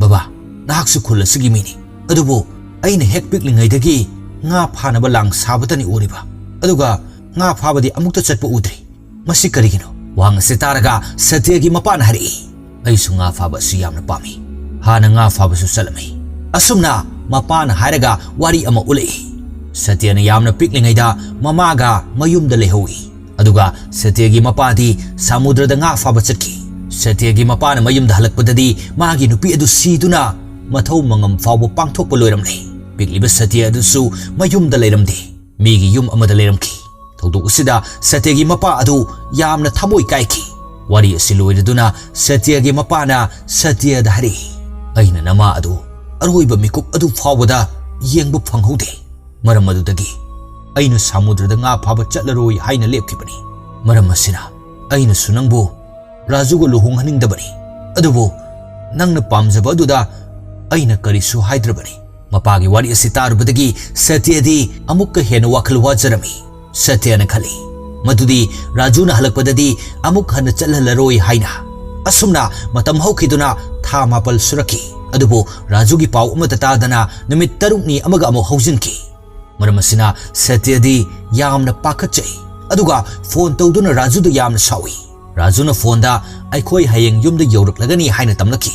"ꯕꯕꯥ, ꯅꯍꯥꯛꯁꯨ ꯈꯨꯜ ꯑꯁꯤꯒꯤ ꯃꯤꯅꯤ, ꯑꯗꯨꯕꯨ ꯑꯩꯅ ꯍꯦꯛ ꯄꯤꯛꯂꯤꯉꯩꯗꯒꯤ ꯉꯥ ꯐꯥꯅꯕ ꯂꯥꯡ ꯁꯥꯕꯇꯅꯤ ꯎꯔꯤꯕ, ꯑꯗꯨꯒ ꯉꯥ ꯐꯥꯕꯗꯤ ꯑꯃꯨꯛꯇ ꯆꯠꯄ ꯎꯗ꯭ꯔꯤ꯫ ꯃꯁꯤ ꯀꯔꯤꯒꯤꯅꯣ?" ꯋꯥꯍꯪ ꯑꯁꯤ ꯇꯥꯔꯒ ꯁꯇ꯭ꯌꯒꯤ ꯃꯄꯥꯅ ꯍꯥꯏꯔꯛꯏ, "ꯑꯩꯁꯨ ꯉꯥ ꯐꯥꯕ ꯑꯁꯤ ꯌꯥꯝꯅ ꯄꯥꯝꯃꯤ꯫ ꯍꯥꯟꯅ ꯉꯥ ꯐꯥꯕꯁꯨ ꯆꯠꯂꯝꯃꯤ꯫" ꯑꯁꯨꯝꯅ ꯃꯄꯥꯅ ꯍꯥꯏꯔꯒ ꯋꯥꯔꯤ ꯑꯃ ꯎꯠꯂꯛꯏ꯫ ꯁꯇ꯭ꯌꯅ ꯌꯥꯝꯅ ꯄꯤꯛꯂꯤꯉꯩꯗ ꯃꯃꯥꯒ ꯃꯌꯨꯝꯗ ꯂꯩꯍꯧꯏ꯫ ꯑꯗꯨꯒ ꯁꯇ꯭ꯌꯒꯤ ꯃꯄꯥꯗꯤ ꯁꯃꯨꯗ꯭ꯔꯗ ꯉꯥ ꯐꯥꯕ ꯆꯠꯈꯤ꯫ ꯁꯇ꯭ꯌꯒꯤ ꯃꯄꯥꯅ ꯃꯌꯨꯝꯗ ꯍꯜꯂꯛꯄꯗꯗꯤ ꯃꯥꯒꯤ ꯅꯨꯄꯤ ꯑꯗꯨ ꯁꯤꯗꯨꯅ ꯃꯊꯧ ꯃꯉꯝ ꯐꯥꯎꯕ ꯄꯥꯡꯊꯣꯛꯄ ꯂꯣꯏꯔꯝꯂꯦ꯫ ꯄꯤꯛꯂꯤꯕ ꯁꯇ꯭ꯌ ꯑꯗꯨꯁꯨ ꯃꯌꯨꯝꯗ ꯂꯩꯔꯝꯗꯦ, ꯃꯤꯒꯤ ꯌꯨꯝ ꯑꯃꯗ ꯂꯩꯔꯝꯈꯤ꯫ ꯊꯧꯗꯣꯛ ꯑꯁꯤꯗ ꯁꯇ꯭ꯌꯒꯤ ꯃꯄꯥ ꯑꯗꯨ ꯌꯥꯝꯅ ꯊꯃꯣꯏ ꯀꯥꯏꯈꯤ꯫ ꯋꯥꯔꯤ ꯑꯁꯤ ꯂꯣꯏꯔꯗꯨꯅ ꯁꯇ꯭ꯌꯒꯤ ꯃꯄꯥꯅ ꯁꯇ꯭ꯌꯗ ꯍꯥꯏꯔꯛꯏ, "ꯑꯩꯅ ꯅꯃꯥ ꯑꯗꯨ ꯑꯔꯣꯏꯕ ꯃꯤꯀꯨꯞ ꯑꯗꯨ ꯐꯥꯎꯕꯗ ꯌꯦꯡꯕ ꯐꯪꯍꯧꯗꯦ꯫ ꯃꯔꯝ ꯑꯗꯨꯗꯒꯤ ꯑꯩꯅ ꯁꯃꯨꯗ꯭ꯔꯗ ꯉꯥ ꯐꯥꯕ ꯆꯠꯂꯔꯣꯏ ꯍꯥꯏꯅ ꯂꯦꯞꯈꯤꯕꯅꯤ꯫ ꯃꯔꯝ ꯑꯁꯤꯅ ꯑꯩꯅꯁꯨ ꯅꯪꯕꯨ ꯔꯥꯖꯨꯒ ꯂꯨꯍꯣꯡꯍꯟꯅꯤꯡꯗꯕꯅꯤ꯫ ꯑꯗꯨꯕꯨ ꯅꯪꯅ ꯄꯥꯝꯖꯕ ꯑꯗꯨꯗ ꯑꯩꯅ ꯀꯔꯤꯁꯨ ꯍꯥꯏꯗ꯭ꯔꯕꯅꯤ꯫" ꯃꯄꯥꯒꯤ ꯋꯥꯔꯤ ꯑꯁꯤ ꯇꯥꯔꯨꯕꯗꯒꯤ ꯁꯇ꯭ꯌꯗꯤ ꯑꯃꯨꯛꯀ ꯍꯦꯟꯅ ꯋꯥꯈꯜ ꯋꯥꯖꯔꯝꯃꯤ꯫ ꯁꯇ꯭ꯌꯅ ꯈꯜꯂꯤ, ꯃꯗꯨꯗꯤ ꯔꯥꯖꯨꯅ ꯍꯜꯂꯛꯄꯗꯗꯤ ꯑꯃꯨꯛ ꯍꯟꯅ ꯆꯠꯍꯜꯂꯔꯣꯏ ꯍꯥꯏꯅ꯫ ꯑꯁꯨꯝꯅ ꯃꯇꯝ ꯍꯧꯈꯤꯗꯨꯅ ꯊꯥ ꯃꯥꯄꯜ ꯁꯨꯔꯛꯈꯤ꯫ ꯑꯗꯨꯕꯨ ꯔꯥꯖꯨꯒꯤ ꯄꯥꯎ ꯑꯃꯠꯇ ꯇꯥꯗꯅ ꯅꯨꯃꯤꯠ ꯇꯔꯨꯛꯅꯤ ꯑꯃꯒ ꯑꯃꯨꯛ ꯍꯧꯖꯤꯟꯈꯤ꯫ ꯃꯔꯝ ꯑꯁꯤꯅ ꯁꯇ꯭ꯌꯗꯤ ꯌꯥꯝꯅ ꯄꯥꯈꯠꯆꯩ꯫ ꯑꯗꯨꯒ ꯐꯣꯟ ꯇꯧꯗꯨꯅ ꯔꯥꯖꯨꯗ ꯌꯥꯝꯅ ꯁꯥꯎꯏ꯫ ꯔꯥꯖꯨꯅ ꯐꯣꯟꯗ, "ꯑꯩꯈꯣꯏ ꯍꯌꯦꯡ ꯌꯨꯝꯗ ꯌꯧꯔꯛꯂꯒꯅꯤ" ꯍꯥꯏꯅ ꯇꯝꯂꯛꯈꯤ꯫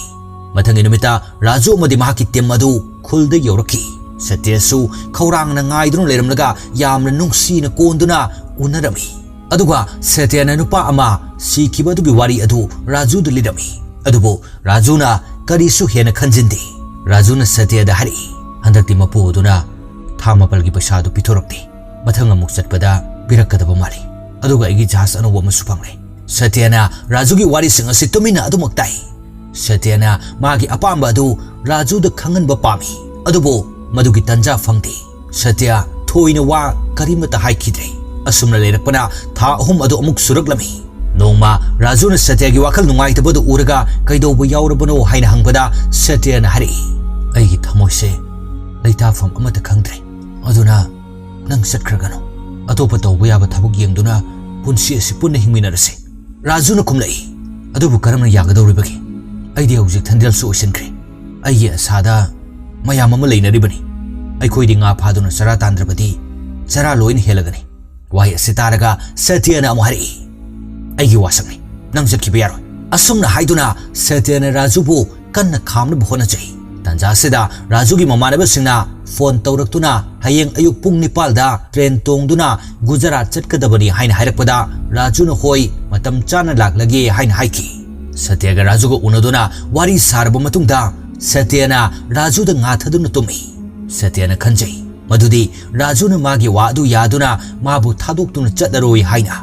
ꯃꯊꯪꯒꯤ ꯅꯨꯃꯤꯠꯇ ꯔꯥꯖꯨ ꯑꯃꯗꯤ ꯃꯍꯥꯛꯀꯤ ꯇꯤꯝ ꯑꯗꯨ ꯈꯨꯜꯗ ꯌꯧꯔꯛꯈꯤ꯫ ꯁꯇ꯭ꯌꯁꯨ ꯈꯧꯔꯥꯡꯅ ꯉꯥꯏꯗꯨꯅ ꯂꯩꯔꯝꯂꯒ ꯌꯥꯝꯅ ꯅꯨꯡꯁꯤꯅ ꯀꯣꯟꯗꯨꯅ ꯎꯅꯔꯝꯃꯤ꯫ ꯑꯗꯨꯒ ꯁꯇ꯭ꯌꯅ ꯅꯨꯄꯥ ꯑꯃ ꯁꯤꯈꯤꯕ ꯑꯗꯨꯒꯤ ꯋꯥꯔꯤ ꯑꯗꯨ ꯔꯥꯖꯨꯗ ꯂꯤꯔꯝꯃꯤ꯫ ꯑꯗꯨꯕꯨ ꯔꯥꯖꯨꯅ ꯀꯔꯤꯁꯨ ꯍꯦꯟꯅ ꯈꯟꯖꯤꯟꯗꯦ꯫ ꯔꯥꯖꯨꯅ ꯁꯇ꯭ꯌꯗ ꯍꯥꯏꯔꯛꯏ, "ꯍꯟꯗꯛꯇꯤ ꯃꯄꯨ ꯑꯗꯨꯅ ꯊꯥ ꯃꯥꯄꯜꯒꯤ ꯄꯩꯁꯥ ꯑꯗꯨ ꯄꯤꯊꯣꯔꯛꯇꯦ꯫ ꯃꯊꯪ ꯑꯃꯨꯛ ꯆꯠꯄꯗ ꯄꯤꯔꯛꯀꯗꯕ ꯃꯥꯜꯂꯤ꯫ ꯑꯗꯨꯒ ꯑꯩꯒꯤ ꯖꯍꯥꯖ ꯑꯅꯧꯕ ꯑꯃꯁꯨ ꯐꯪꯂꯦ꯫" ꯁꯇ꯭ꯌꯅ ꯔꯥꯖꯨꯒꯤ ꯋꯥꯔꯤꯁꯤꯡ ꯑꯁꯤ ꯇꯨꯃꯤꯟꯅ ꯑꯗꯨꯃꯛ ꯇꯥꯏ꯫ ꯁꯇ꯭ꯌꯅ ꯃꯥꯒꯤ ꯑꯄꯥꯝꯕ ꯑꯗꯨ ꯔꯥꯖꯨꯗ ꯈꯪꯍꯟꯕ ꯄꯥꯝꯃꯤ, ꯑꯗꯨꯕꯨ ꯃꯗꯨꯒꯤ ꯇꯟꯖꯥ ꯐꯪꯗꯦ꯫ ꯁꯇ꯭ꯌ ꯊꯣꯏꯅ ꯋꯥ ꯀꯔꯤꯃꯠꯇ ꯍꯥꯏꯈꯤꯗ꯭ꯔꯦ꯫ ꯑꯁꯨꯝꯅ ꯂꯩꯔꯛꯄꯅ ꯊꯥ ꯑꯍꯨꯝ ꯑꯗꯨ ꯑꯃꯨꯛ ꯁꯨꯔꯛꯂꯝꯃꯤ꯫ ꯅꯣꯡꯃ ꯔꯥꯖꯨꯅ ꯁꯇ꯭ꯌꯒꯤ ꯋꯥꯈꯜ ꯅꯨꯡꯉꯥꯏꯇꯕꯗꯨ ꯎꯔꯒ "ꯀꯩꯗꯧꯕ ꯌꯥꯎꯔꯕꯅꯣ?" ꯍꯥꯏꯅ ꯍꯪꯕꯗ ꯁꯇ꯭ꯌꯅ ꯍꯥꯏꯔꯛꯏ, "ꯑꯩꯒꯤ ꯊꯃꯣꯏꯁꯦ ꯂꯩꯇꯥꯐꯝ ꯑꯃꯠꯇ ꯈꯪꯗ꯭ꯔꯦ, ꯑꯗꯨꯅ ꯅꯪ ꯆꯠꯈ꯭ꯔꯒꯅꯨ꯫ ꯑꯇꯣꯞꯄ ꯇꯧꯕ ꯌꯥꯕ ꯊꯕꯛ ꯌꯦꯡꯗꯨꯅ ꯄꯨꯟꯁꯤ ꯑꯁꯤ ꯄꯨꯟꯅ ꯍꯤꯡꯃꯤꯟꯅꯔꯁꯤ꯫" ꯔꯥꯖꯨꯅ ꯈꯨꯝꯂꯛꯏ, "ꯑꯗꯨꯕꯨ ꯀꯔꯝꯅ ꯌꯥꯒꯗꯧꯔꯤꯕꯒꯦ? ꯑꯩꯗꯤ ꯍꯧꯖꯤꯛ ꯊꯟꯗꯦꯜꯁꯨ ꯑꯣꯏꯁꯤꯟꯈ꯭ꯔꯦ꯫ ꯑꯩꯒꯤ ꯑꯁꯥꯗ ꯃꯌꯥꯝ ꯑꯃ ꯂꯩꯅꯔꯤꯕꯅꯤ꯫ ꯑꯩꯈꯣꯏꯗꯤ ꯉꯥ ꯐꯥꯗꯨꯅ ꯆꯔꯥ ꯇꯥꯟꯗ꯭ꯔꯕꯗꯤ ꯆꯔꯥ ꯂꯣꯏꯅ ꯍꯦꯜꯂꯒꯅꯤ꯫" ꯋꯥꯍꯩ ꯑꯁꯤ ꯇꯥꯔꯒ ꯁꯇ꯭ꯌꯅ ꯑꯃꯨꯛ ꯍꯥꯏꯔꯛꯏ, "ꯑꯩꯒꯤ ꯋꯥꯁꯛꯅꯤ, ꯅꯪ ꯆꯠꯈꯤꯕ ꯌꯥꯔꯣꯏ꯫" ꯑꯁꯨꯝꯅ ꯍꯥꯏꯗꯨꯅ ꯁꯇ꯭ꯌꯅ ꯔꯥꯖꯨꯕꯨ ꯀꯟꯅ ꯈꯥꯝꯅꯕ ꯍꯣꯠꯅꯖꯩ꯫ ꯇꯥꯟꯖꯥ ꯑꯁꯤꯗ ꯔꯥꯖꯨꯒꯤ ꯃꯃꯥꯟꯅꯕꯁꯤꯡꯅ ꯐꯣꯟ ꯇꯧꯔꯛꯇꯨꯅ ꯍꯌꯦꯡ ꯑꯌꯨꯛ ꯄꯨꯡ ꯅꯤꯄꯥꯜꯗ ꯇ꯭ꯔꯦꯟ ꯇꯣꯡꯗꯨꯅ ꯒꯨꯖꯔꯥꯠ ꯆꯠꯀꯗꯕꯅꯤ ꯍꯥꯏꯅ ꯍꯥꯏꯔꯛꯄꯗ ꯔꯥꯖꯨꯅ "ꯍꯣꯏ, ꯃꯇꯝ ꯆꯥꯅ ꯂꯥꯛꯂꯒꯦ" ꯍꯥꯏꯅ ꯍꯥꯏꯈꯤ꯫ ꯁꯇ꯭ꯌꯒ ꯔꯥꯖꯨꯒ ꯎꯅꯗꯨꯅ ꯋꯥꯔꯤ ꯁꯥꯔꯕ ꯃꯇꯨꯡꯗ ꯁꯇ꯭ꯌꯅ ꯔꯥꯖꯨꯗ ꯉꯥꯊꯗꯨꯅ ꯇꯨꯝꯃꯤ꯫ ꯁꯇ꯭ꯌꯅ ꯈꯟꯖꯩ ꯃꯗꯨꯗꯤ ꯔꯥꯖꯨꯅ ꯃꯥꯒꯤ ꯋꯥ ꯑꯗꯨ ꯌꯥꯗꯨꯅ ꯃꯥꯕꯨ ꯊꯥꯗꯣꯛꯇꯨꯅ ꯆꯠꯂꯔꯣꯏ ꯍꯥꯏꯅ꯫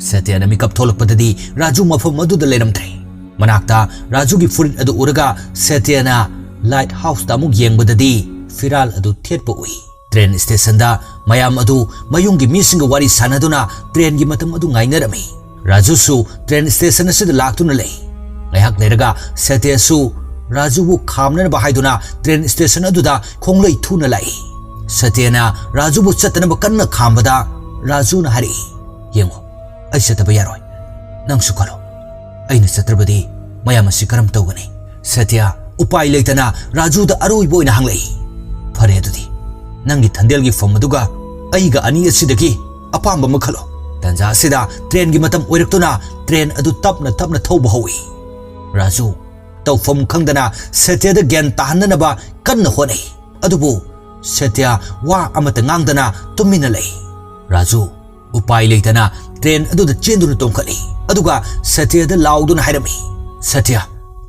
ꯁꯇ꯭ꯌꯅ ꯃꯤꯀꯞ ꯊꯣꯛꯂꯛꯄꯗꯗꯤ ꯔꯥꯖꯨ ꯃꯐꯝ ꯑꯗꯨꯗ ꯂꯩꯔꯝꯗ꯭ꯔꯦ꯫ ꯃꯅꯥꯛꯇ ꯔꯥꯖꯨꯒꯤ ꯐꯨꯔꯤꯠ ꯑꯗꯨ ꯎꯔꯒ ꯁꯇ꯭ꯌꯅ ꯂꯥꯏꯠ ꯍꯥꯎꯁꯇ ꯑꯃꯨꯛ ꯌꯦꯡꯕꯗꯗꯤ ꯐꯤꯔꯥꯜ ꯑꯗꯨ ꯊꯦꯠꯄ ꯎꯏ꯫ ꯇ꯭ꯔꯦꯟ ꯁ꯭ꯇꯦꯁꯟꯗ ꯃꯌꯥꯝ ꯑꯗꯨ ꯃꯌꯨꯝꯒꯤ ꯃꯤꯁꯤꯡꯒ ꯋꯥꯔꯤ ꯁꯥꯟꯅꯗꯨꯅ ꯇ꯭ꯔꯦꯟꯒꯤ ꯃꯇꯝ ꯑꯗꯨ ꯉꯥꯏꯅꯔꯝꯃꯤ꯫ ꯔꯥꯖꯨꯁꯨ ꯇ꯭ꯔꯦꯟ ꯁ꯭ꯇꯦꯁꯟ ꯑꯁꯤꯗ ꯂꯥꯛꯇꯨꯅ ꯂꯩ꯫ ꯉꯥꯏꯍꯥꯛ ꯂꯩꯔꯒ ꯁꯇ꯭ꯌꯁꯨ ꯔꯥꯖꯨꯕꯨ ꯈꯥꯝꯅꯅꯕ ꯍꯥꯏꯗꯨꯅ ꯇ꯭ꯔꯦꯟ ꯁ꯭ꯇꯦꯁꯟ ꯑꯗꯨꯗ ꯈꯣꯡꯂꯩ ꯊꯨꯅ ꯂꯥꯛꯏ꯫ ꯁꯇ꯭ꯌꯅ ꯔꯥꯖꯨꯕꯨ ꯆꯠꯇꯅꯕ ꯀꯟꯅ ꯈꯥꯝꯕꯗ ꯔꯥꯖꯨꯅ ꯍꯥꯏꯔꯛꯏ, "ꯌꯦꯡꯉꯨ, ꯑꯩ ꯆꯠꯇꯕ ꯌꯥꯔꯣꯏ꯫ ꯅꯪꯁꯨ ꯈꯜꯂꯣ, ꯑꯩꯅ ꯆꯠꯇ꯭ꯔꯕꯗꯤ ꯃꯌꯥꯝ ꯑꯁꯤ ꯀꯔꯝ ꯇꯧꯒꯅꯤ?" ꯁꯇ꯭ꯌ ꯎꯄꯥꯏ ꯂꯩꯇꯅ ꯔꯥꯖꯨꯗ ꯑꯔꯣꯏꯕ ꯑꯣꯏꯅ ꯍꯪꯂꯛꯏ, "ꯐꯔꯦ ꯑꯗꯨꯗꯤ, ꯅꯪꯒꯤ ꯊꯟꯗꯦꯜꯒꯤ ꯐꯝ ꯑꯗꯨꯒ ꯑꯩꯒ ꯑꯅꯤ ꯑꯁꯤꯗꯒꯤ ꯑꯄꯥꯝꯕ ꯑꯃ ꯈꯜꯂꯣ꯫" ꯇꯥꯟꯖꯥ ꯑꯁꯤꯗ ꯇ꯭ꯔꯦꯟꯒꯤ ꯃꯇꯝ ꯑꯣꯏꯔꯛꯇꯨꯅ ꯇ꯭ꯔꯦꯟ ꯑꯗꯨ ꯇꯞꯅ ꯇꯞꯅ ꯊꯧꯕ ꯍꯧꯏ꯫ ꯔꯥꯖꯨ ꯇꯧꯐꯝ ꯈꯪꯗꯅ ꯁꯇ꯭ꯌꯗ ꯒ꯭ꯌꯥꯟ ꯇꯥꯍꯟꯅꯅꯕ ꯀꯟꯅ ꯍꯣꯠꯅꯩ꯫ ꯑꯗꯨꯕꯨ ꯁꯇ꯭ꯌ ꯋꯥ ꯑꯃꯠꯇ ꯉꯥꯡꯗꯅ ꯇꯨꯃꯤꯟꯅ ꯂꯩ꯫ ꯔꯥꯖꯨ ꯎꯄꯥꯏ ꯂꯩꯇꯅ ꯇ꯭ꯔꯦꯟ ꯑꯗꯨꯗ ꯆꯦꯟꯗꯨꯅ ꯇꯣꯡꯈꯠꯂꯤ꯫ ꯑꯗꯨꯒ ꯁꯇ꯭ꯌꯗ ꯂꯥꯎꯗꯨꯅ ꯍꯥꯏꯔꯝꯃꯤ, "ꯁꯇ꯭ꯌ,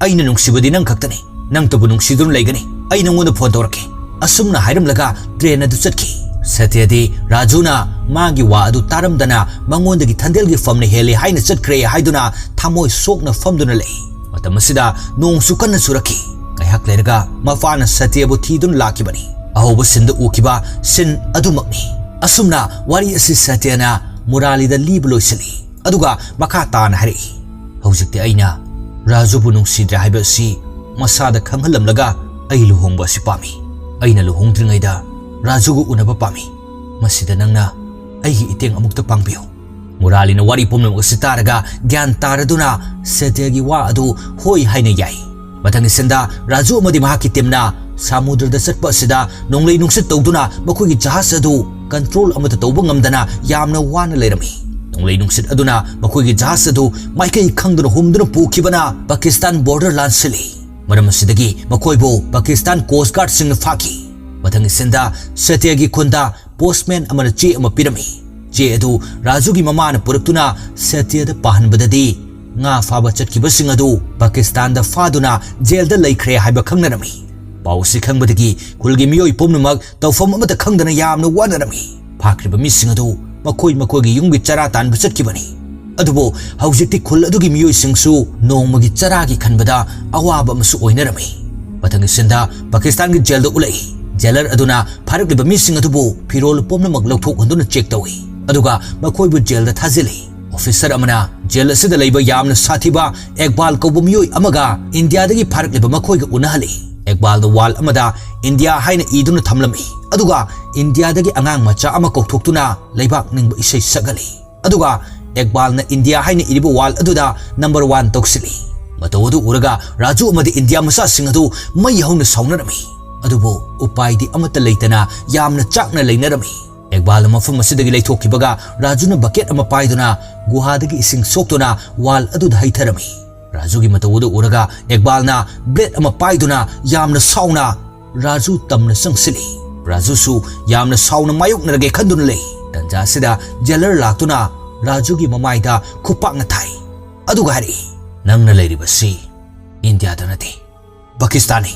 ꯑꯩꯅ ꯅꯨꯡꯁꯤꯕꯗꯤ ꯅꯪ ꯈꯛꯇꯅꯤ꯫ ꯅꯪꯇꯕꯨ ꯅꯨꯡꯁꯤꯗꯨꯅ ꯂꯩꯒꯅꯤ꯫ ꯑꯩ ꯅꯪꯉꯣꯟꯗ ꯐꯣꯟ ꯇꯧꯔꯛꯀꯦ꯫" ꯑꯁꯨꯝꯅ ꯍꯥꯏꯔꯝꯂꯒ ꯇ꯭ꯔꯦꯟ ꯑꯗꯨ ꯆꯠꯈꯤ꯫ ꯁꯇ꯭ꯌꯗꯤ ꯔꯥꯖꯨꯅ ꯃꯥꯒꯤ ꯋꯥ ꯑꯗꯨ ꯇꯥꯔꯝꯗꯅ ꯃꯉꯣꯟꯗꯒꯤ ꯊꯟꯗꯦꯜꯒꯤ ꯐꯝꯅ ꯍꯦꯜꯂꯤ ꯍꯥꯏꯅ ꯆꯠꯈ꯭ꯔꯦ ꯍꯥꯏꯗꯨꯅ ꯊꯃꯣꯏ ꯁꯣꯛꯅ ꯐꯝꯗꯨꯅ ꯂꯩ꯫ ꯃꯇꯝ ꯑꯁꯤꯗ ꯅꯣꯡꯁꯨ ꯀꯟꯅ ꯆꯨꯔꯛꯈꯤ꯫ ꯉꯥꯏꯍꯥꯛ ꯂꯩꯔꯒ ꯃꯄꯥꯅ ꯁꯇ꯭ꯌꯕꯨ ꯊꯤꯗꯨꯅ ꯂꯥꯛꯈꯤꯕꯅꯤ꯫ ꯑꯍꯧꯕ ꯁꯤꯟꯗ ꯎꯈꯤꯕ ꯁꯤꯟ ꯑꯗꯨꯃꯛꯅꯤ꯫ ꯑꯁꯨꯝꯅ ꯋꯥꯔꯤ ꯑꯁꯤ ꯁꯇ꯭ꯌꯅ ꯃꯨꯔꯥꯂꯤꯗ ꯂꯤꯕ ꯂꯣꯏꯁꯤꯜꯂꯤ꯫ ꯑꯗꯨꯒ ꯃꯈꯥ ꯇꯥꯅ ꯍꯥꯏꯔꯛꯏ, "ꯍꯧꯖꯤꯛꯇꯤ ꯑꯩꯅ ꯔꯥꯖꯨꯕꯨ ꯅꯨꯡꯁꯤꯗ꯭ꯔꯦ ꯍꯥꯏꯕ ꯑꯁꯤ ꯃꯁꯥꯗ ꯈꯪꯍꯜꯂꯝꯂꯒ ꯑꯩ ꯂꯨꯍꯣꯡꯕ ꯑꯁꯤ ꯄꯥꯝꯃꯤ꯫ ꯑꯩꯅ ꯂꯨꯍꯣꯡꯗ꯭ꯔꯤꯉꯩꯗ ꯔꯥꯖꯨꯒ ꯎꯅꯕ ꯄꯥꯝꯃꯤ꯫ ꯃꯁꯤꯗ ꯅꯪꯅ ꯑꯩꯒꯤ ꯏꯇꯦꯡ ꯑꯃꯨꯛꯇ ꯄꯥꯡꯕꯤꯌꯨ꯫" ꯃꯨꯔꯥꯂꯤꯅ ꯋꯥꯔꯤ ꯄꯨꯝꯅꯃꯛ ꯑꯁꯤ ꯇꯥꯔꯒ ꯒ꯭ꯌꯥꯟ ꯇꯥꯔꯗꯨꯅ ꯁꯇ꯭ꯌꯒꯤ ꯋꯥ ꯑꯗꯨ ꯍꯣꯏ ꯍꯥꯏꯅ ꯌꯥꯏ꯫ ꯃꯊꯪꯒꯤ ꯁꯤꯟꯗ ꯔꯥꯖꯨ ꯑꯃꯗꯤ ꯃꯍꯥꯛꯀꯤ ꯇꯤꯝꯅ ꯁꯃꯨꯗ꯭ꯔꯗ ꯆꯠꯄ ꯑꯁꯤꯗ ꯅꯣꯡꯂꯩ ꯅꯨꯡꯁꯤꯠ ꯇꯧꯗꯨꯅ ꯃꯈꯣꯏꯒꯤ ꯖꯍꯥꯖ ꯑꯗꯨ ꯀꯟꯇ꯭ꯔꯣꯜ ꯑꯃꯠꯇ ꯇꯧꯕ ꯉꯝꯗꯅ ꯌꯥꯝꯅ ꯋꯥꯅ ꯂꯩꯔꯝꯃꯤ꯫ ꯅꯣꯡꯂꯩ ꯅꯨꯡꯁꯤꯠ ꯑꯗꯨꯅ ꯃꯈꯣꯏꯒꯤ ꯖꯍꯥꯖ ꯑꯗꯨ ꯃꯥꯏꯀꯩ ꯈꯪꯗꯅ ꯍꯨꯝꯗꯨꯅ ꯄꯨꯈꯤꯕꯅ ꯄꯥꯀꯤꯁꯇꯥꯟ ꯕꯣꯔꯗꯔ ꯂꯥꯟꯁꯤꯜꯂꯤ꯫ ꯃꯔꯝ ꯑꯁꯤꯗꯒꯤ ꯃꯈꯣꯏꯕꯨ ꯄꯥꯀꯤꯁꯇꯥꯟ ꯀꯣꯁ ꯒꯥꯔꯗꯁꯤꯡꯅ ꯐꯥꯈꯤ꯫ ꯃꯊꯪꯒꯤ ꯁꯤꯟꯗ ꯁꯇ꯭ꯌꯒꯤ ꯈꯨꯟꯗ ꯄꯣꯁꯃꯦꯟ ꯑꯃꯅ ꯆꯦ ꯑꯃ ꯄꯤꯔꯝꯃꯤ꯫ ꯆꯦ ꯑꯗꯨ ꯔꯥꯖꯨꯒꯤ ꯃꯃꯥꯅ ꯄꯨꯔꯛꯇꯨꯅ ꯁꯇ꯭ꯌꯗ ꯄꯥꯍꯟꯕꯗꯗꯤ, ꯉꯥ ꯐꯥꯕ ꯆꯠꯈꯤꯕꯁꯤꯡ ꯑꯗꯨ ꯄꯥꯀꯤꯁꯇꯥꯟꯗ ꯐꯥꯗꯨꯅ ꯖꯦꯜꯗ ꯂꯩꯈ꯭ꯔꯦ ꯍꯥꯏꯕ ꯈꯪꯅꯔꯝꯃꯤ꯫ ꯄꯥꯎ ꯑꯁꯤ ꯈꯪꯕꯗꯒꯤ ꯈꯨꯜꯒꯤ ꯃꯤꯑꯣꯏ ꯄꯨꯝꯅꯃꯛ ꯇꯧꯐꯝ ꯑꯃꯠꯇ ꯈꯪꯗꯅ ꯌꯥꯝꯅ ꯋꯥꯅꯔꯝꯃꯤ꯫ ꯐꯥꯈ꯭ꯔꯤꯕ ꯃꯤꯁꯤꯡ ꯑꯗꯨ ꯃꯈꯣꯏ ꯃꯈꯣꯏꯒꯤ ꯌꯨꯝꯒꯤ ꯆꯔꯥ ꯇꯥꯟꯕ ꯆꯠꯈꯤꯕꯅꯤ꯫ ꯑꯗꯨꯕꯨ ꯍꯧꯖꯤꯛꯇꯤ ꯈꯨꯜ ꯑꯗꯨꯒꯤ ꯃꯤꯑꯣꯏꯁꯤꯡꯁꯨ ꯅꯣꯡꯃꯒꯤ ꯆꯔꯥꯒꯤ ꯈꯟꯕꯗ ꯑꯋꯥꯕ ꯑꯃꯁꯨ ꯑꯣꯏꯅꯔꯝꯃꯤ꯫ ꯃꯊꯪꯒꯤ ꯁꯤꯟꯗ ꯄꯥꯀꯤꯁꯇꯥꯟꯒꯤ ꯖꯦꯜꯗ ꯎꯠꯂꯛꯏ꯫ ꯖꯦꯂꯔ ꯑꯗꯨꯅ ꯐꯥꯔꯛꯂꯤꯕ ꯃꯤꯁꯤꯡ ꯑꯗꯨꯕꯨ ꯐꯤꯔꯣꯜ ꯄꯨꯝꯅꯃꯛ ꯂꯧꯊꯣꯛꯍꯟꯗꯨꯅ ꯆꯦꯛ ꯇꯧꯏ, ꯑꯗꯨꯒ ꯃꯈꯣꯏꯕꯨ ꯖꯦꯜꯗ ꯊꯥꯖꯤꯜꯂꯤ꯫ ꯑꯣꯐꯤꯁꯔ ꯑꯃꯅ ꯖꯦꯜ ꯑꯁꯤꯗ ꯂꯩꯕ ꯌꯥꯝꯅ ꯁꯥꯊꯤꯕ ꯑꯦꯛꯕꯥꯜ ꯀꯧꯕ ꯃꯤꯑꯣꯏ ꯑꯃꯒ ꯏꯟꯗꯤꯌꯥꯗꯒꯤ ꯐꯥꯔꯛꯂꯤꯕ ꯃꯈꯣꯏꯒ ꯎꯅꯍꯜꯂꯤ꯫ ꯑꯦꯛꯕꯥꯜꯅ ꯋꯥꯜ ꯑꯃꯗ ꯏꯟꯗꯤꯌꯥ ꯍꯥꯏꯅ ꯏꯗꯨꯅ ꯊꯝꯂꯝꯃꯤ, ꯑꯗꯨꯒ ꯏꯟꯗꯤꯌꯥꯗꯒꯤ ꯑꯉꯥꯡ ꯃꯆꯥ ꯑꯃ ꯀꯧꯊꯣꯛꯇꯨꯅ ꯂꯩꯕꯥꯛ ꯅꯤꯡꯕ ꯏꯁꯩ ꯁꯛꯍꯜꯂꯤ꯫ ꯑꯗꯨꯒ ꯑꯦꯛꯕꯥꯜꯅ ꯏꯟꯗꯤꯌꯥ ꯍꯥꯏꯅ ꯏꯔꯤꯕ ꯋꯥꯜ ꯑꯗꯨꯗ ꯅꯝꯕꯔ ꯋꯥꯟ ꯇꯧꯁꯤꯜꯂꯤ꯫ ꯃꯇꯧ ꯑꯗꯨ ꯎꯔꯒ ꯔꯥꯖꯨ ꯑꯃꯗꯤ ꯏꯟꯗꯤꯌꯥ ꯃꯆꯥꯁꯤꯡ ꯑꯗꯨ ꯃꯩ ꯍꯧꯅ ꯁꯥꯎꯅꯔꯝꯃꯤ꯫ ꯑꯗꯨꯕꯨ ꯎꯄꯥꯏꯗꯤ ꯑꯃꯠꯇ ꯂꯩꯇꯅ ꯌꯥꯝꯅ ꯆꯥꯛꯅ ꯂꯩꯅꯔꯝꯃꯤ꯫ ꯑꯦꯛꯕꯥꯜꯅ ꯃꯐꯝ ꯑꯁꯤꯗꯒꯤ ꯂꯩꯊꯣꯛꯈꯤꯕꯒ ꯔꯥꯖꯨꯅ ꯕꯀꯦꯠ ꯑꯃ ꯄꯥꯏꯗꯨꯅ ꯒꯨꯍꯥꯗꯒꯤ ꯏꯁꯤꯡ ꯁꯣꯛꯇꯨꯅ ꯋꯥꯜ ꯑꯗꯨꯗ ꯍꯩꯊꯔꯝꯃꯤ꯫ ꯔꯥꯖꯨꯒꯤ ꯃꯇꯧ ꯑꯗꯨ ꯎꯔꯒ ꯏꯛꯕꯥꯜꯅ ꯕ꯭ꯂꯦꯗ ꯑꯃ ꯄꯥꯏꯗꯨꯅ ꯌꯥꯝꯅ ꯁꯥꯎꯅ ꯔꯥꯖꯨ ꯇꯝꯅ ꯆꯪꯁꯤꯜꯂꯤ꯫ ꯔꯥꯖꯨꯁꯨ ꯌꯥꯝꯅ ꯁꯥꯎꯅ ꯃꯥꯌꯣꯛꯅꯔꯒꯦ ꯈꯟꯗꯨꯅ ꯂꯩ꯫ ꯇꯟꯖꯥ ꯑꯁꯤꯗ ꯖꯦꯂꯔ ꯂꯥꯛꯇꯨꯅ ꯔꯥꯖꯨꯒꯤ ꯃꯃꯥꯏꯗ ꯈꯨꯄꯥꯛꯅ ꯊꯥꯏ꯫ ꯑꯗꯨꯒ ꯍꯥꯏꯔꯛꯏ, "ꯅꯪꯅ ꯂꯩꯔꯤꯕꯁꯤ ꯏꯟꯗꯤꯌꯥꯗ ꯅꯠꯇꯦ, ꯄꯥꯀꯤꯁꯇꯥꯟꯅꯤ꯫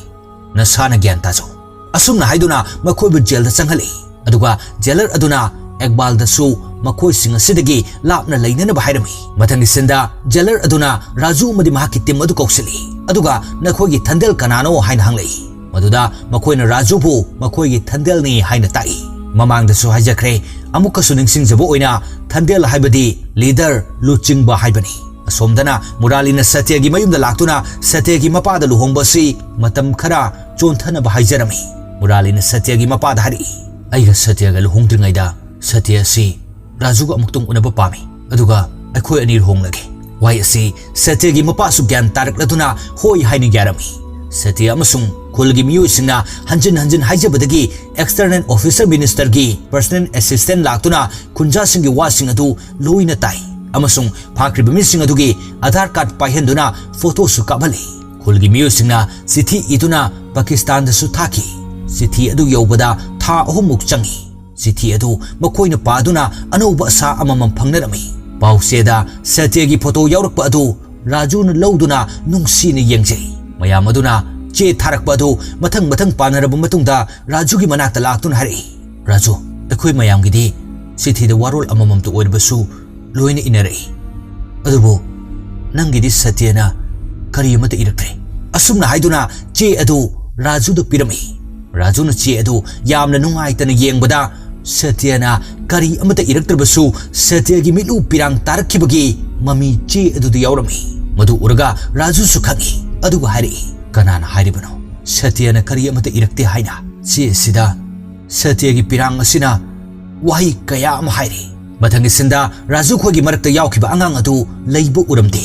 ꯅꯁꯥꯅ ꯒ꯭ꯌꯥꯟ ꯇꯥꯖꯧ꯫" ꯑꯁꯨꯝꯅ ꯍꯥꯏꯗꯨꯅ ꯃꯈꯣꯏꯕꯨ ꯖꯦꯜꯗ ꯆꯪꯍꯜꯂꯤ꯫ ꯑꯗꯨꯒ ꯖꯦꯂꯔ ꯑꯗꯨꯅ ꯏꯛꯕꯥꯜꯗꯁꯨ ꯃꯈꯣꯏꯁꯤꯡ ꯑꯁꯤꯗꯒꯤ ꯂꯥꯞꯅ ꯂꯩꯅꯅꯕ ꯍꯥꯏꯔꯝꯃꯤ꯫ ꯃꯊꯪꯒꯤ ꯁꯤꯟꯗ ꯖꯦꯂꯔ ꯑꯗꯨꯅ ꯔꯥꯖꯨ ꯑꯃꯗꯤ ꯃꯍꯥꯛꯀꯤ ꯇꯤꯝ ꯑꯗꯨ ꯀꯧꯁꯤꯜꯂꯤ꯫ ꯑꯗꯨꯒ "ꯅꯈꯣꯏꯒꯤ ꯊꯟꯗꯦꯜ ꯀꯅꯥꯅꯣ?" ꯍꯥꯏꯅ ꯍꯪꯂꯛꯏ꯫ ꯃꯗꯨꯗ ꯃꯈꯣꯏꯅ ꯔꯥꯖꯨꯕꯨ ꯃꯈꯣꯏꯒꯤ ꯊꯟꯗꯦꯜꯅꯤ ꯍꯥꯏꯅ ꯇꯥꯛꯏ꯫ ꯃꯃꯥꯡꯗꯁꯨ ꯍꯥꯏꯖꯈ꯭ꯔꯦ, ꯑꯃꯨꯛꯀꯁꯨ ꯅꯤꯡꯁꯤꯡꯖꯕ ꯑꯣꯏꯅ, ꯊꯟꯗꯦꯜ ꯍꯥꯏꯕꯗꯤ ꯂꯤꯗꯔ, ꯂꯨꯆꯤꯡꯕ ꯍꯥꯏꯕꯅꯤ꯫ ꯑꯁꯣꯝꯗꯅ ꯃꯨꯔꯥꯂꯤꯅ ꯁꯇ꯭ꯌꯒꯤ ꯃꯌꯨꯝꯗ ꯂꯥꯛꯇꯨꯅ ꯁꯇ꯭ꯌꯒꯤ ꯃꯄꯥꯗ ꯂꯨꯍꯣꯡꯕ ꯑꯁꯤ ꯃꯇꯝ ꯈꯔ ꯆꯣꯟꯊꯅꯕ ꯍꯥꯏꯖꯔꯝꯃꯤ꯫ ꯃꯨꯔꯥꯂꯤꯅ ꯁꯇ꯭ꯌꯒꯤ ꯃꯄꯥꯗ ꯍꯥꯏꯔꯛꯏ, "ꯑꯩꯒ ꯁꯇ꯭ꯌꯒ ꯂꯨꯍꯣꯡꯗ꯭ꯔꯤꯉꯩꯗ ꯁꯇ꯭ꯌ ꯑꯁꯤ ꯔꯥꯖꯨꯒ ꯑꯃꯨꯛꯇꯪ ꯎꯅꯕ ꯄꯥꯝꯃꯤ, ꯑꯗꯨꯒ ꯑꯩꯈꯣꯏ ꯑꯅꯤ ꯂꯨꯍꯣꯡꯂꯒꯦ꯫" ꯋꯥꯍꯩ ꯑꯁꯤ ꯁꯇ꯭ꯌꯒꯤ ꯃꯄꯥꯁꯨ ꯒ꯭ꯌꯥꯟ ꯇꯥꯔꯛꯂꯗꯨꯅ ꯍꯣꯏ ꯍꯥꯏꯅ ꯌꯥꯔꯝꯃꯤ꯫ ꯁꯇ꯭ꯌ ꯑꯃꯁꯨꯡ ꯈꯨꯜꯒꯤ ꯃꯤꯑꯣꯏꯁꯤꯡꯅ ꯍꯟꯖꯤꯟ ꯍꯟꯖꯤꯟ ꯍꯥꯏꯖꯕꯗꯒꯤ external officer ministerꯒꯤ personal assistant ꯂꯥꯛꯇꯨꯅ ꯈꯨꯟꯖꯥꯁꯤꯡꯒꯤ ꯋꯥꯁꯤꯡ ꯑꯗꯨ ꯂꯣꯏꯅ ꯇꯥꯏ ꯑꯃꯁꯨꯡ ꯐꯥꯈ꯭ꯔꯤꯕ ꯃꯤꯁꯤꯡ ꯑꯗꯨꯒꯤ ꯑꯙꯥꯔ ꯀꯥꯔꯗ ꯄꯥꯏꯍꯟꯗꯨꯅ ꯐꯣꯇꯣꯁꯨ ꯀꯥꯞꯍꯜꯂꯤ꯫ ꯈꯨꯜꯒꯤ ꯃꯤꯑꯣꯏꯁꯤꯡꯅ ꯆꯤꯊꯤ ꯏꯗꯨꯅ ꯄꯥꯀꯤꯁꯇꯥꯟꯗꯁꯨ ꯊꯥꯈꯤ꯫ ꯆꯤꯊꯤ ꯑꯗꯨ ꯌꯧꯕꯗ ꯊꯥ ꯑꯍꯨꯝꯃꯨꯛ ꯆꯪꯏ꯫ ꯆꯤꯊꯤ ꯑꯗꯨ ꯃꯈꯣꯏꯅ ꯄꯥꯗꯨꯅ ꯑꯅꯧꯕ ꯑꯁꯥ ꯑꯃꯃꯝ ꯐꯪꯅꯔꯝꯃꯤ꯫ ꯄꯥꯎꯆꯦꯗ ꯁꯇ꯭ꯌꯒꯤ ꯐꯣꯇꯣ ꯌꯥꯎꯔꯛꯄ ꯑꯗꯨ ꯔꯥꯖꯨꯅ ꯂꯧꯗꯨꯅ ꯅꯨꯡꯁꯤꯅ ꯌꯦꯡꯖꯩ꯫ ꯃꯌꯥꯝ ꯑꯗꯨꯅ ꯆꯦ ꯊꯥꯔꯛꯄ ꯑꯗꯨ ꯃꯊꯪ ꯃꯊꯪ ꯄꯥꯅꯔꯕ ꯃꯇꯨꯡꯗ ꯔꯥꯖꯨꯒꯤ ꯃꯅꯥꯛꯇ ꯂꯥꯛꯇꯨꯅ ꯍꯥꯏꯔꯛꯏ, "ꯔꯥꯖꯨ, ꯑꯩꯈꯣꯏ ꯃꯌꯥꯝꯒꯤꯗꯤ ꯆꯤꯊꯤꯗ ꯋꯥꯔꯣꯜ ꯑꯃꯃꯝꯇ ꯑꯣꯏꯔꯕꯁꯨ ꯂꯣꯏꯅ ꯏꯅꯔꯛꯏ꯫ ꯑꯗꯨꯕꯨ ꯅꯪꯒꯤꯗꯤ ꯁꯇ꯭ꯌꯅ ꯀꯔꯤ ꯑꯃꯠꯇ ꯏꯔꯛꯇ꯭ꯔꯦ꯫" ꯑꯁꯨꯝꯅ ꯍꯥꯏꯗꯨꯅ ꯆꯦ ꯑꯗꯨ ꯔꯥꯖꯨꯗ ꯄꯤꯔꯝꯃꯤ꯫ ꯔꯥꯖꯨꯅ ꯆꯦ ꯑꯗꯨ ꯌꯥꯝꯅ ꯅꯨꯡꯉꯥꯏꯇꯅ ꯌꯦꯡꯕꯗ, ꯁꯇ꯭ꯌꯅ ꯀꯔꯤ ꯑꯃꯠꯇ ꯏꯔꯛꯇ꯭ꯔꯕꯁꯨ ꯁꯇ꯭ꯌꯒꯤ ꯃꯤꯠꯂꯨ ꯄꯤꯔꯥꯡ ꯇꯥꯔꯛꯈꯤꯕꯒꯤ ꯃꯃꯤ ꯆꯦ ꯑꯗꯨꯗ ꯌꯥꯎꯔꯝꯃꯤ꯫ ꯃꯗꯨ ꯎꯔꯒ ꯔꯥꯖꯨꯁꯨ ꯈꯪꯏ꯫ ꯑꯗꯨꯒ ꯍꯥꯏꯔꯛꯏ, "ꯀꯅꯥꯅ ꯍꯥꯏꯔꯤꯕꯅꯣ ꯁꯇ꯭ꯌꯅ ꯀꯔꯤ ꯑꯃꯠꯇ ꯏꯔꯛꯇꯦ ꯍꯥꯏꯅ?" ꯆꯦ ꯑꯁꯤꯗ ꯁꯇ꯭ꯌꯒꯤ ꯄꯤꯔꯥꯡ ꯑꯁꯤꯅ ꯋꯥꯍꯩ ꯀꯌꯥ ꯑꯃ ꯍꯥꯏꯔꯤ꯫ ꯃꯊꯪꯒꯤ ꯁꯤꯟꯗ ꯔꯥꯖꯨ ꯈꯣꯏꯒꯤ ꯃꯔꯛꯇ ꯌꯥꯎꯈꯤꯕ ꯑꯉꯥꯡ ꯑꯗꯨ ꯂꯩꯕ ꯎꯔꯝꯗꯦ꯫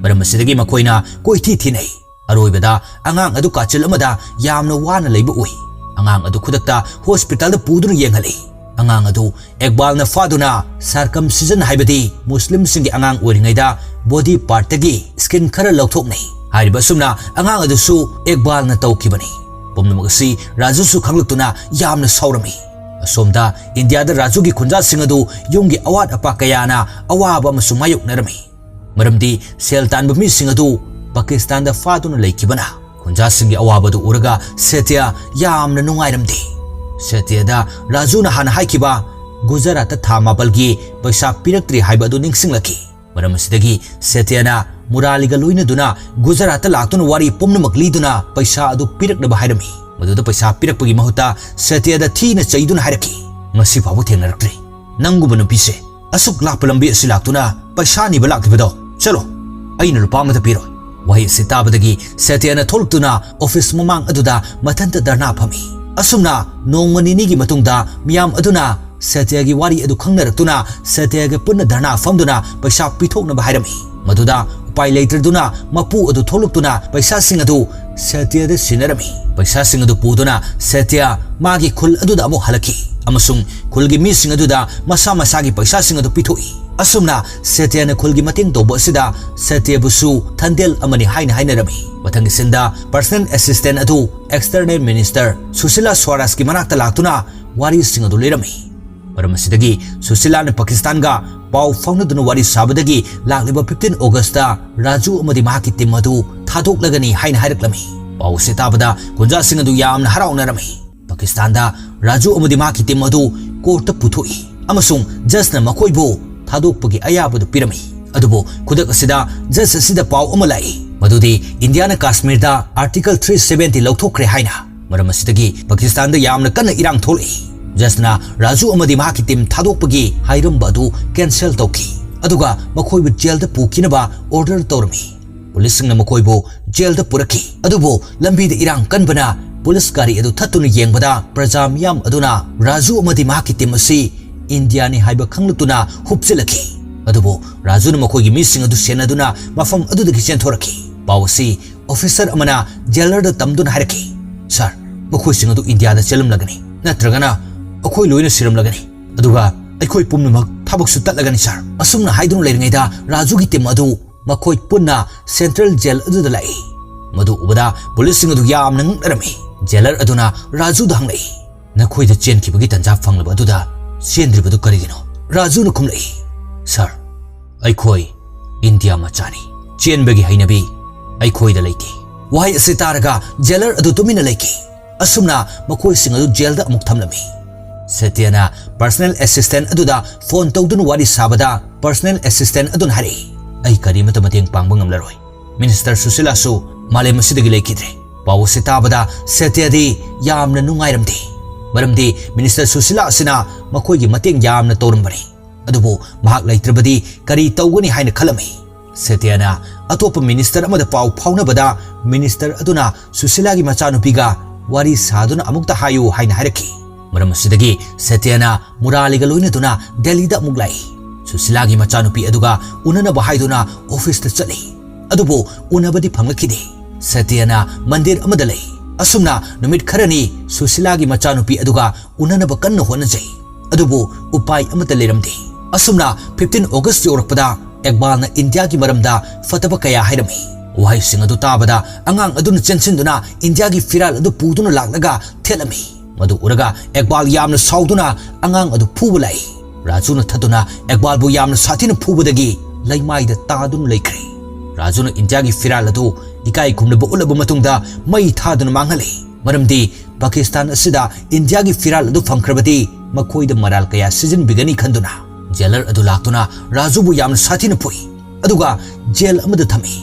ꯃꯔꯝ ꯑꯁꯤꯗꯒꯤ ꯃꯈꯣꯏꯅ ꯀꯣꯏꯊꯤ ꯊꯤꯅꯩ꯫ ꯑꯔꯣꯏꯕꯗ ꯑꯉꯥꯡ ꯑꯗꯨ ꯀꯥꯆꯤꯜ ꯑꯃꯗ ꯌꯥꯝꯅ ꯋꯥꯅ ꯂꯩꯕ ꯎꯏ꯫ ꯑꯉꯥꯡ ꯑꯗꯨ ꯈꯨꯗꯛꯇ ꯍꯣꯁꯄꯤꯇꯥꯜꯗ ꯄꯨꯗꯨꯅ ꯌꯦꯡꯍꯜꯂꯤ꯫ ꯑꯉꯥꯡ ꯑꯗꯨ ꯏꯛꯕꯥꯜꯅ ꯐꯥꯗꯨꯅ circumcision, ꯍꯥꯏꯕꯗꯤ ꯃꯨꯁꯂꯤꯝꯁꯤꯡꯒꯤ ꯑꯉꯥꯡ ꯑꯣꯏꯔꯤꯉꯩꯗ ꯕꯣꯗꯤ ꯄꯥꯔꯠꯇꯒꯤ ꯁ꯭ꯀꯤꯟ ꯈꯔ ꯂꯧꯊꯣꯛꯅꯩ꯫ ꯍꯥꯏꯔꯤꯕ ꯑꯁꯨꯝꯅ ꯑꯉꯥꯡ ꯑꯗꯨꯁꯨ ꯏꯛꯕꯥꯜꯅ ꯇꯧꯈꯤꯕꯅꯤ꯫ ꯄꯨꯝꯅꯃꯛ ꯑꯁꯤ ꯔꯥꯖꯨꯁꯨ ꯈꯪꯂꯛꯇꯨꯅ ꯌꯥꯝꯅ ꯁꯥꯎꯔꯝꯃꯤ꯫ ꯑꯁꯣꯝꯗ ꯏꯟꯗꯤꯌꯥꯗ ꯔꯥꯖꯨꯒꯤ ꯈꯨꯟꯖꯥꯁꯤꯡ ꯑꯗꯨ ꯌꯨꯝꯒꯤ ꯑꯋꯥꯠ ꯑꯄꯥ ꯀꯌꯥꯅ ꯑꯋꯥꯕ ꯑꯃꯁꯨ ꯃꯥꯌꯣꯛꯅꯔꯝꯃꯤ꯫ ꯃꯔꯝꯗꯤ ꯁꯦꯜ ꯇꯥꯟꯕ ꯃꯤꯁꯤꯡ ꯑꯗꯨ ꯄꯥꯀꯤꯁꯇꯥꯟꯗ ꯐꯥꯗꯨꯅ ꯂꯩꯈꯤꯕꯅ꯫ ꯈꯨꯟꯖꯥꯁꯤꯡꯒꯤ ꯑꯋꯥꯕ ꯑꯗꯨ ꯎꯔꯒ ꯁꯦꯇ꯭ꯌ ꯌꯥꯝꯅ ꯅꯨꯡꯉꯥꯏꯔꯝꯗꯦ꯫ ꯁꯦꯇ꯭ꯌꯗ ꯔꯥꯖꯨꯅ ꯍꯥꯟꯅ ꯍꯥꯏꯈꯤꯕ ꯒꯨꯖꯔꯥꯠꯇ ꯊꯥ ꯃꯥꯄꯜꯒꯤ ꯄꯩꯁꯥ ꯄꯤꯔꯛꯇ꯭ꯔꯤ ꯍꯥꯏꯕ ꯑꯗꯨ ꯅꯤꯡꯁꯤꯡꯂꯛꯈꯤ꯫ ꯃꯔꯝ ꯑꯁꯤꯗꯒꯤ ꯁꯦꯇ꯭ꯌꯅ ꯃꯨꯔꯥꯂꯤꯒ ꯂꯣꯏꯅꯗꯨꯅ ꯒꯨꯖꯔꯥꯠꯇ ꯂꯥꯛꯇꯨꯅ ꯋꯥꯔꯤ ꯄꯨꯝꯅꯃꯛ ꯂꯤꯗꯨꯅ ꯄꯩꯁꯥ ꯑꯗꯨ ꯄꯤꯔꯛꯅꯕ ꯍꯥꯏꯔꯝꯃꯤ꯫ ꯃꯗꯨꯗ ꯄꯩꯁꯥ ꯄꯤꯔꯛꯄꯒꯤ ꯃꯍꯨꯠꯇ ꯁꯦꯇ꯭ꯌꯗ ꯊꯤꯅ ꯆꯩꯗꯨꯅ ꯍꯥꯏꯔꯛꯈꯤ, "ꯉꯁꯤ ꯐꯥꯎꯕ ꯊꯦꯡꯅꯔꯛꯇ꯭ꯔꯤ꯫ ꯅꯪꯒꯨꯝꯕ ꯅꯨꯄꯤꯁꯦ ꯑꯁꯨꯛ ꯂꯥꯞꯄ ꯂꯝꯕꯤ ꯑꯁꯤ ꯂꯥꯛꯇꯨꯅ ꯄꯩꯁꯥ ꯅꯤꯕ ꯂꯥꯛꯂꯤꯕꯗꯣ? ꯆꯠꯂꯣ, ꯑꯩꯅ ꯂꯨꯄꯥ ꯑꯃꯠꯇ ꯄꯤꯔꯣꯏ"꯫ ꯋꯥꯍꯩ ꯑꯁꯤ ꯇꯥꯕꯗꯒꯤ ꯁꯦꯇ꯭ꯌꯅ ꯊꯣꯛꯂꯛꯇꯨꯅ ꯑꯣꯐꯤꯁ ꯃꯃꯥꯡ ꯑꯗꯨꯗ ꯃꯊꯟꯇ ꯙꯔꯅꯥ ꯐꯝꯃꯤ꯫ ꯑꯁꯨꯝꯅ ꯅꯣꯡꯃ ꯅꯤꯅꯤꯒꯤ ꯃꯇꯨꯡꯗ ꯃꯤꯌꯥꯝ ꯑꯗꯨꯅ ꯁꯦꯇ꯭ꯌꯒꯤ ꯋꯥꯔꯤ ꯑꯗꯨ ꯈꯪꯅꯔꯛꯇꯨꯅ ꯁꯦꯇ꯭ꯌꯒ ꯄꯨꯟꯅ ꯙꯔꯅꯥ ꯐꯝꯗꯨꯅ ꯄꯩꯁꯥ ꯄꯤꯊꯣꯛꯅꯕ ꯍꯥꯏꯔꯝꯃꯤ꯫ ꯃꯗꯨꯗ ꯎꯄꯥꯏ ꯂꯩꯇ꯭ꯔꯗꯨꯅ ꯃꯄꯨ ꯑꯗꯨ ꯊꯣꯛꯂꯛꯇꯨꯅ ꯄꯩꯁꯥꯁꯤꯡ ꯑꯗꯨ ꯁꯦꯇ꯭ꯌꯗ ꯁꯤꯟꯅꯔꯝꯃꯤ꯫ ꯄꯩꯁꯥꯁꯤꯡ ꯑꯗꯨ ꯄꯨꯗꯨꯅ ꯁꯦꯇ꯭ꯌ ꯃꯥꯒꯤ ꯈꯨꯜ ꯑꯗꯨꯗ ꯑꯃꯨꯛ ꯍꯜꯂꯛꯈꯤ ꯑꯃꯁꯨꯡ ꯈꯨꯜꯒꯤ ꯃꯤꯁꯤꯡ ꯑꯗꯨꯗ ꯃꯁꯥ ꯃꯁꯥꯒꯤ ꯄꯩꯁꯥꯁꯤꯡ ꯑꯗꯨ ꯄꯤꯊꯣꯛꯏ꯫ ꯑꯁꯨꯝꯅ ꯁꯦꯇ꯭ꯌꯅ ꯈꯨꯜꯒꯤ ꯃꯇꯦꯡ ꯇꯧꯕ ꯑꯁꯤꯗ ꯁꯦꯇ꯭ꯌꯕꯨꯁꯨ ꯊꯟꯗꯦꯜ ꯑꯃꯅꯤ ꯍꯥꯏꯅ ꯍꯥꯏꯅꯔꯝꯃꯤ꯫ ꯃꯊꯪꯒꯤ ꯁꯤꯟꯗ ꯄꯔꯁꯅꯦꯜ ꯑꯦꯁꯤꯁꯇꯦꯟ ꯑꯗꯨ ꯑꯦꯛꯁꯇꯔꯅꯦꯜ ꯃꯤꯅꯤꯁꯇꯔ ꯁꯨꯁꯤꯂꯥ ꯁ꯭ꯋꯥꯔꯥꯖꯀꯤ ꯃꯅꯥꯛꯇ ꯂꯥꯛꯇꯨꯅ ꯋꯥꯔꯤꯁꯤꯡ ꯑꯗꯨ ꯂꯤꯔꯝꯃꯤ꯫ ꯃꯔꯝ ꯑꯁꯤꯗꯒꯤ ꯁꯨꯁꯤꯂꯥꯅ ꯄꯥꯀꯤꯁꯇꯥꯟꯒ ꯄꯥꯎ ꯐꯥꯎꯅꯗꯨꯅ ꯋꯥꯔꯤ ꯁꯥꯕꯗꯒꯤ ꯂꯥꯛꯂꯤꯕ fifteen Augustꯇ ꯔꯥꯖꯨ ꯑꯃꯗꯤ ꯃꯍꯥꯛꯀꯤ ꯇꯤꯝ ꯑꯗꯨ ꯊꯥꯗꯣꯛꯂꯒꯅꯤ ꯍꯥꯏꯅ ꯍꯥꯏꯔꯛꯂꯝꯃꯤ꯫ ꯄꯥꯎ ꯑꯁꯤ ꯇꯥꯕꯗ ꯈꯨꯟꯖꯥꯁꯤꯡ ꯑꯗꯨ ꯌꯥꯝꯅ ꯍꯔꯥꯎꯅꯔꯝꯃꯤ꯫ ꯄꯥꯀꯤꯁꯇꯥꯟꯗ ꯔꯥꯖꯨ ꯑꯃꯗꯤ ꯃꯍꯥꯛꯀꯤ ꯇꯤꯝ ꯑꯗꯨ ꯀꯣꯔꯠꯇ ꯄꯨꯊꯣꯛꯏ ꯑꯃꯁꯨꯡ ꯖꯖꯅ ꯃꯈꯣꯏꯕꯨ ꯊꯥꯗꯣꯛꯄꯒꯤ ꯑꯌꯥꯕꯗꯨ ꯄꯤꯔꯝꯃꯤ꯫ ꯑꯗꯨꯕꯨ ꯈꯨꯗꯛ ꯑꯁꯤꯗ ꯖꯖ ꯑꯁꯤꯗ ꯄꯥꯎ ꯑꯃ ꯂꯥꯛꯏ, ꯃꯗꯨꯗꯤ ꯏꯟꯗꯤꯌꯥꯅ ꯀꯥꯁꯃꯤꯔꯗ Article three seventy ꯂꯧꯊꯣꯛꯈ꯭ꯔꯦ ꯍꯥꯏꯅ꯫ ꯃꯔꯝ ꯑꯁꯤꯗꯒꯤ ꯄꯥꯀꯤꯁꯇꯥꯟꯗ ꯌꯥꯝꯅ ꯀꯟꯅ ꯏꯔꯥꯡ ꯊꯣꯛꯂꯛꯏ꯫ ꯖꯖꯅ ꯔꯥꯖꯨ ꯑꯃꯗꯤ ꯃꯍꯥꯛꯀꯤ ꯇꯤꯝ ꯊꯥꯗꯣꯛꯄꯒꯤ ꯍꯥꯏꯔꯝꯕ ꯑꯗꯨ ꯀꯦꯟꯁꯦꯜ ꯇꯧꯈꯤ, ꯑꯗꯨꯒ ꯃꯈꯣꯏꯕꯨ ꯖꯦꯜꯗ ꯄꯨꯈꯤꯅꯕ ꯑꯣꯔꯗꯔ ꯇꯧꯔꯝꯃꯤ꯫ ꯄꯨꯂꯤꯁꯁꯤꯡꯅ ꯃꯈꯣꯏꯕꯨ ꯖꯦꯜꯗ ꯄꯨꯔꯛꯈꯤ, ꯑꯗꯨꯕꯨ ꯂꯝꯕꯤꯗ ꯏꯔꯥꯡ ꯀꯟꯕꯅ ꯄꯨꯂꯤꯁ ꯒꯥꯔꯤ ꯑꯗꯨ ꯊꯠꯇꯨꯅ ꯌꯦꯡꯕꯗ ꯄ꯭ꯔꯖꯥ ꯃꯤꯌꯥꯝ ꯑꯗꯨꯅ ꯔꯥꯖꯨ ꯑꯃꯗꯤ ꯃꯍꯥꯛꯀꯤ ꯇꯤꯝ ꯑꯁꯤ ꯏꯟꯗꯤꯌꯥꯅꯤ ꯍꯥꯏꯕ ꯈꯪꯂꯛꯇꯨꯅ ꯍꯨꯞꯆꯤꯜꯂꯛꯈꯤ꯫ ꯑꯗꯨꯕꯨ ꯔꯥꯖꯨꯅ ꯃꯈꯣꯏꯒꯤ ꯃꯤꯁꯤꯡ ꯑꯗꯨ ꯁꯦꯟꯅꯗꯨꯅ ꯃꯐꯝ ꯑꯗꯨꯗꯒꯤ ꯆꯦꯟꯊꯣꯔꯛꯈꯤ꯫ ꯄꯥꯎ ꯑꯁꯤ ꯑꯣꯐꯤꯁꯔ ꯑꯃꯅ ꯖꯦꯂꯔꯗ ꯇꯝꯗꯨꯅ ꯍꯥꯏꯔꯛꯈꯤ, "ꯁꯥꯔ, ꯃꯈꯣꯏꯁꯤꯡ ꯑꯗꯨ ꯏꯟꯗꯤꯌꯥꯗ ꯆꯦꯜꯂꯝꯂꯒꯅꯤ, ꯅꯠꯇ꯭ꯔꯒꯅ ꯑꯩꯈꯣꯏ ꯂꯣꯏꯅ ꯁꯤꯔꯝꯂꯒꯅꯤ, ꯑꯗꯨꯒ ꯑꯩꯈꯣꯏ ꯄꯨꯝꯅꯃꯛ ꯊꯕꯛꯁꯨ ꯇꯠꯂꯒꯅꯤ ꯁꯥꯔ꯫ ꯑꯁꯨꯝꯅ ꯍꯥꯏꯗꯨꯅ ꯂꯩꯔꯤꯉꯩꯗ ꯔꯥꯖꯨꯒꯤ ꯇꯤꯝ ꯑꯗꯨ ꯃꯈꯣꯏ ꯄꯨꯟꯅ ꯁꯦꯟꯇ꯭ꯔꯦꯜ ꯖꯦꯜ ꯑꯗꯨꯗ ꯂꯥꯛꯏ꯫ ꯃꯗꯨ ꯎꯕꯗ ꯄꯨꯂꯤꯁꯁꯤꯡ ꯑꯗꯨ ꯌꯥꯝꯅ ꯉꯛꯅꯔꯝꯃꯤ꯫ ꯖꯦꯂꯔ ꯑꯗꯨꯅ ꯔꯥꯖꯨꯗ ꯍꯪꯂꯛꯏ, "ꯅꯈꯣꯏꯗ ꯆꯦꯟꯈꯤꯕꯒꯤ ꯇꯟꯖꯥ ꯐꯪꯂꯕ ꯑꯗꯨꯗ ꯆꯦꯟꯗ꯭ꯔꯤꯕꯗꯨ ꯀꯔꯤꯒꯤꯅꯣ?" ꯔꯥꯖꯨꯅ ꯈꯨꯝꯂꯛꯏ, "ꯁꯥꯔ, ꯑꯩꯈꯣꯏ ꯏꯟꯗꯤꯌꯥ ꯃꯆꯥꯅꯤ꯫ ꯆꯦꯟꯕꯒꯤ ꯍꯩꯅꯕꯤ ꯑꯩꯈꯣꯏꯗ ꯂꯩꯇꯦ꯫" ꯋꯥꯍꯩ ꯑꯁꯤ ꯇꯥꯔꯒ ꯖꯦꯂꯔ ꯑꯗꯨ ꯇꯨꯃꯤꯟꯅ ꯂꯩꯈꯤ꯫ ꯑꯁꯨꯝꯅ ꯃꯈꯣꯏꯁꯤꯡ ꯑꯗꯨ ꯖꯦꯜꯗ ꯑꯃꯨꯛ ꯊꯝꯂꯝꯃꯤ꯫ ꯁꯇ꯭ꯌꯅ ꯄꯔꯁꯅꯦꯜ ꯑꯦꯁꯤꯁꯇꯦꯟꯠ ꯑꯗꯨꯗ ꯐꯣꯟ ꯇꯧꯗꯨꯅ ꯋꯥꯔꯤ ꯁꯥꯕꯗ ꯄꯔꯁꯅꯦꯜ ꯑꯦꯁꯤꯁꯇꯦꯟꯠ ꯑꯗꯨꯅ ꯍꯥꯏꯔꯛꯏ, "ꯑꯩ ꯀꯔꯤꯃꯠꯇ ꯃꯇꯦꯡ ꯄꯥꯡꯕ ꯉꯝꯂꯔꯣꯏ꯫ ꯃꯤꯅꯤꯁꯇꯔ ꯁꯨꯁꯤꯂꯥꯁꯨ ꯃꯥꯂꯦꯝ ꯑꯁꯤꯗꯒꯤ ꯂꯩꯈꯤꯗ꯭ꯔꯦ꯫" ꯄꯥꯎ ꯑꯁꯤ ꯇꯥꯕꯗ ꯁꯇ꯭ꯌꯗꯤ ꯌꯥꯝꯅ ꯅꯨꯡꯉꯥꯏꯔꯝꯗꯦ, ꯃꯔꯝꯗꯤ ꯃꯤꯅꯤꯁꯇꯔ ꯁꯨꯁꯤꯂꯥ ꯑꯁꯤꯅ ꯃꯈꯣꯏꯒꯤ ꯃꯇꯦꯡ ꯌꯥꯝꯅ ꯇꯧꯔꯝꯕꯅꯤ꯫ ꯑꯗꯨꯕꯨ ꯃꯍꯥꯛ ꯂꯩꯇ꯭ꯔꯕꯗꯤ ꯀꯔꯤ ꯇꯧꯒꯅꯤ ꯍꯥꯏꯅ ꯈꯜꯂꯝꯃꯤ꯫ ꯁꯇ꯭ꯌꯅ ꯑꯇꯣꯞꯄ ꯃꯤꯅꯤꯁꯇꯔ ꯑꯃꯗ ꯄꯥꯎ ꯐꯥꯎꯅꯕꯗ ꯃꯤꯅꯤꯁꯇꯔ ꯑꯗꯨꯅ ꯁꯨꯁꯤꯂꯥꯒꯤ ꯃꯆꯥꯅꯨꯄꯤꯒ ꯋꯥꯔꯤ ꯁꯥꯗꯨꯅ ꯑꯃꯨꯛꯇ ꯍꯥꯏꯌꯨ ꯍꯥꯏꯅ ꯍꯥꯏꯔꯛꯈꯤ꯫ ꯃꯔꯝ ꯑꯁꯤꯗꯒꯤ ꯁꯇ꯭ꯌꯅ ꯃꯨꯔꯥꯂꯤꯒ ꯂꯣꯏꯅꯗꯨꯅ ꯗꯦꯜꯂꯤꯗ ꯑꯃꯨꯛ ꯂꯥꯛꯏ꯫ ꯁꯨꯁꯤꯂꯥꯒꯤ ꯃꯆꯥꯅꯨꯄꯤ ꯑꯗꯨꯒ ꯎꯅꯅꯕ ꯍꯥꯏꯗꯨꯅ ꯑꯣꯐꯤꯁꯇ ꯆꯠꯂꯤ꯫ ꯑꯗꯨꯕꯨ ꯎꯅꯕꯗꯤ ꯐꯪꯂꯛꯈꯤꯗꯦ꯫ ꯁꯇ꯭ꯌꯅ ꯃꯟꯗꯤꯔ ꯑꯃꯗ ꯂꯩ꯫ ꯑꯁꯨꯝꯅ ꯅꯨꯃꯤꯠ ꯈꯔꯅꯤ ꯁꯨꯁꯤꯂꯥꯒꯤ ꯃꯆꯥꯅꯨꯄꯤ ꯑꯗꯨꯒ ꯎꯅꯅꯕ ꯀꯟꯅ ꯍꯣꯠꯅꯖꯩ꯫ ꯑꯗꯨꯕꯨ ꯎꯄꯥꯏ ꯑꯃꯠꯇ ꯂꯩꯔꯝꯗꯦ꯫ ꯑꯁꯨꯝꯅ fifteen August ꯌꯧꯔꯛꯄꯗ ꯏꯛꯕꯥꯜꯅ ꯏꯟꯗꯤꯌꯥꯒꯤ ꯃꯔꯝꯗ ꯐꯠꯇꯕ ꯀꯌꯥ ꯍꯥꯏꯔꯝꯃꯤ꯫ ꯋꯥꯍꯩꯁꯤꯡ ꯑꯗꯨ ꯇꯥꯕꯗ ꯑꯉꯥꯡ ꯑꯗꯨꯅ ꯆꯦꯟꯁꯤꯟꯗꯨꯅ ꯏꯟꯗꯤꯌꯥꯒꯤ ꯐꯤꯔꯥꯜ ꯑꯗꯨ ꯄꯨꯗꯨꯅ ꯂꯥꯛꯂꯒ ꯊꯦꯠꯂꯝꯃꯤ꯫ ꯃꯗꯨ ꯎꯔꯒ ꯏꯛꯕꯥꯜ ꯌꯥꯝꯅ ꯁꯥꯎꯗꯨꯅ ꯑꯉꯥꯡ ꯑꯗꯨ ꯐꯨꯕ ꯂꯥꯛꯏ꯫ ꯔꯥꯖꯨꯅ ꯊꯠꯇꯨꯅ ꯏꯛꯕꯥꯜꯕꯨ ꯌꯥꯝꯅ ꯁꯥꯊꯤꯅ ꯐꯨꯕꯗꯒꯤ ꯂꯩꯃꯥꯏꯗ ꯇꯥꯗꯨꯅ ꯂꯩꯈ꯭ꯔꯦ꯫ ꯔꯥꯖꯨꯅ ꯏꯟꯗꯤꯌꯥꯒꯤ ꯐꯤꯔꯥꯜ ꯑꯗꯨ ꯏꯀꯥꯏ ꯈꯨꯝꯅꯕ ꯎꯠꯂꯕ ꯃꯇꯨꯡꯗ ꯃꯩ ꯊꯥꯗꯨꯅ ꯃꯥꯡꯍꯜꯂꯤ꯫ ꯃꯔꯝꯗꯤ ꯄꯥꯀꯤꯁꯇꯥꯟ ꯑꯁꯤꯗ ꯏꯟꯗꯤꯌꯥꯒꯤ ꯐꯤꯔꯥꯜ ꯑꯗꯨ ꯐꯪꯈ꯭ꯔꯕꯗꯤ ꯃꯈꯣꯏꯗ ꯃꯔꯥꯜ ꯀꯌꯥ ꯁꯤꯖꯤꯟꯕꯤꯒꯅꯤ ꯈꯟꯗꯨꯅ ꯖꯦꯂꯔ ꯑꯗꯨ ꯂꯥꯛꯇꯨꯅ ꯔꯥꯖꯨꯕꯨ ꯌꯥꯝꯅ ꯁꯥꯊꯤꯅ ꯐꯨꯏ, ꯑꯗꯨꯒ ꯖꯦꯜ ꯑꯃꯗ ꯊꯝꯃꯤ꯫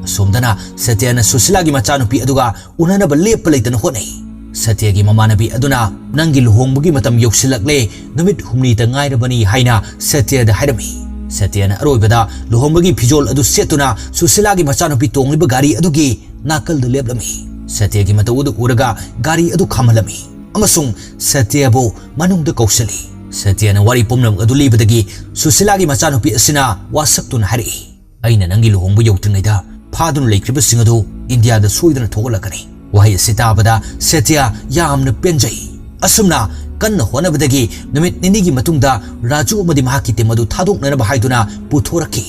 ꯑꯁꯣꯝꯗꯅ ꯁꯇ꯭ꯌꯅ ꯁꯨꯁꯤꯂꯥꯒꯤ ꯃꯆꯥꯅꯨꯄꯤ ꯑꯗꯨꯒ ꯎꯅꯅꯕ ꯂꯦꯞꯄ ꯂꯩꯇꯅ ꯍꯣꯠꯅꯩ꯫ ꯁꯇ꯭ꯌꯒꯤ ꯃꯃꯥꯟꯅꯕꯤ ꯑꯗꯨꯅ, "ꯅꯪꯒꯤ ꯂꯨꯍꯣꯡꯕꯒꯤ ꯃꯇꯝ ꯌꯧꯁꯤꯜꯂꯛꯂꯦ, ꯅꯨꯃꯤꯠ ꯍꯨꯝꯅꯤꯇ ꯉꯥꯏꯔꯕꯅꯤ" ꯍꯥꯏꯅ ꯁꯇ꯭ꯌꯗ ꯍꯥꯏꯔꯝꯃꯤ꯫ ꯁꯇ꯭ꯌꯅ ꯑꯔꯣꯏꯕꯗ ꯂꯨꯍꯣꯡꯕꯒꯤ ꯐꯤꯖꯣꯜ ꯑꯗꯨ ꯁꯦꯠꯇꯨꯅ ꯁꯨꯁꯤꯂꯥꯒꯤ ꯃꯆꯥꯅꯨꯄꯤ ꯇꯣꯡꯂꯤꯕ ꯒꯥꯔꯤ ꯑꯗꯨꯒꯤ ꯅꯥꯀꯜꯗ ꯂꯦꯞꯂꯝꯃꯤ꯫ ꯁꯇ꯭ꯌꯒꯤ ꯃꯇꯧ ꯑꯗꯨ ꯎꯔꯒ ꯒꯥꯔꯤ ꯑꯗꯨ ꯈꯥꯝꯍꯜꯂꯝꯃꯤ ꯑꯃꯁꯨꯡ ꯁꯇ꯭ꯌꯕꯨ ꯃꯅꯨꯡꯗ ꯀꯧꯁꯤꯜꯂꯤ꯫ ꯁꯇ꯭ꯌꯅ ꯋꯥꯔꯤ ꯄꯨꯝꯅꯃꯛ ꯑꯗꯨ ꯂꯤꯕꯗꯒꯤ ꯁꯨꯁꯤꯂꯥꯒꯤ ꯃꯆꯥꯅꯨꯄꯤ ꯑꯁꯤꯅ ꯋꯥꯁꯛꯇꯨꯅ ꯍꯥꯏꯔꯛꯏ, "ꯑꯩꯅ ꯅꯪꯒꯤ ꯂꯨꯍꯣꯡꯕ ꯌꯧꯗ꯭ꯔꯤꯉꯩꯗ ꯐꯥꯗꯨꯅ ꯂꯩꯈ꯭ꯔꯤꯕꯁꯤꯡ ꯑꯗꯨ ꯏꯟꯗꯤꯌꯥꯗ ꯁꯣꯏꯗꯅ ꯊꯣꯛꯍꯜꯂꯛꯀꯅꯤ꯫" ꯋꯥꯍꯩ ꯑꯁꯤ ꯇꯥꯕꯗ ꯁꯇ꯭ꯌ ꯌꯥꯝꯅ ꯄꯦꯟꯖꯩ꯫ ꯑꯁꯨꯝꯅ ꯀꯟꯅ ꯍꯣꯠꯅꯕꯗꯒꯤ ꯅꯨꯃꯤꯠ ꯅꯤꯅꯤꯒꯤ ꯃꯇꯨꯡꯗ ꯔꯥꯖꯨ ꯑꯃꯗꯤ ꯃꯍꯥꯛꯀꯤ ꯇꯤꯝ ꯑꯗꯨ ꯊꯥꯗꯣꯛꯅꯅꯕ ꯍꯥꯏꯗꯨꯅ ꯄꯨꯊꯣꯔꯛꯈꯤ꯫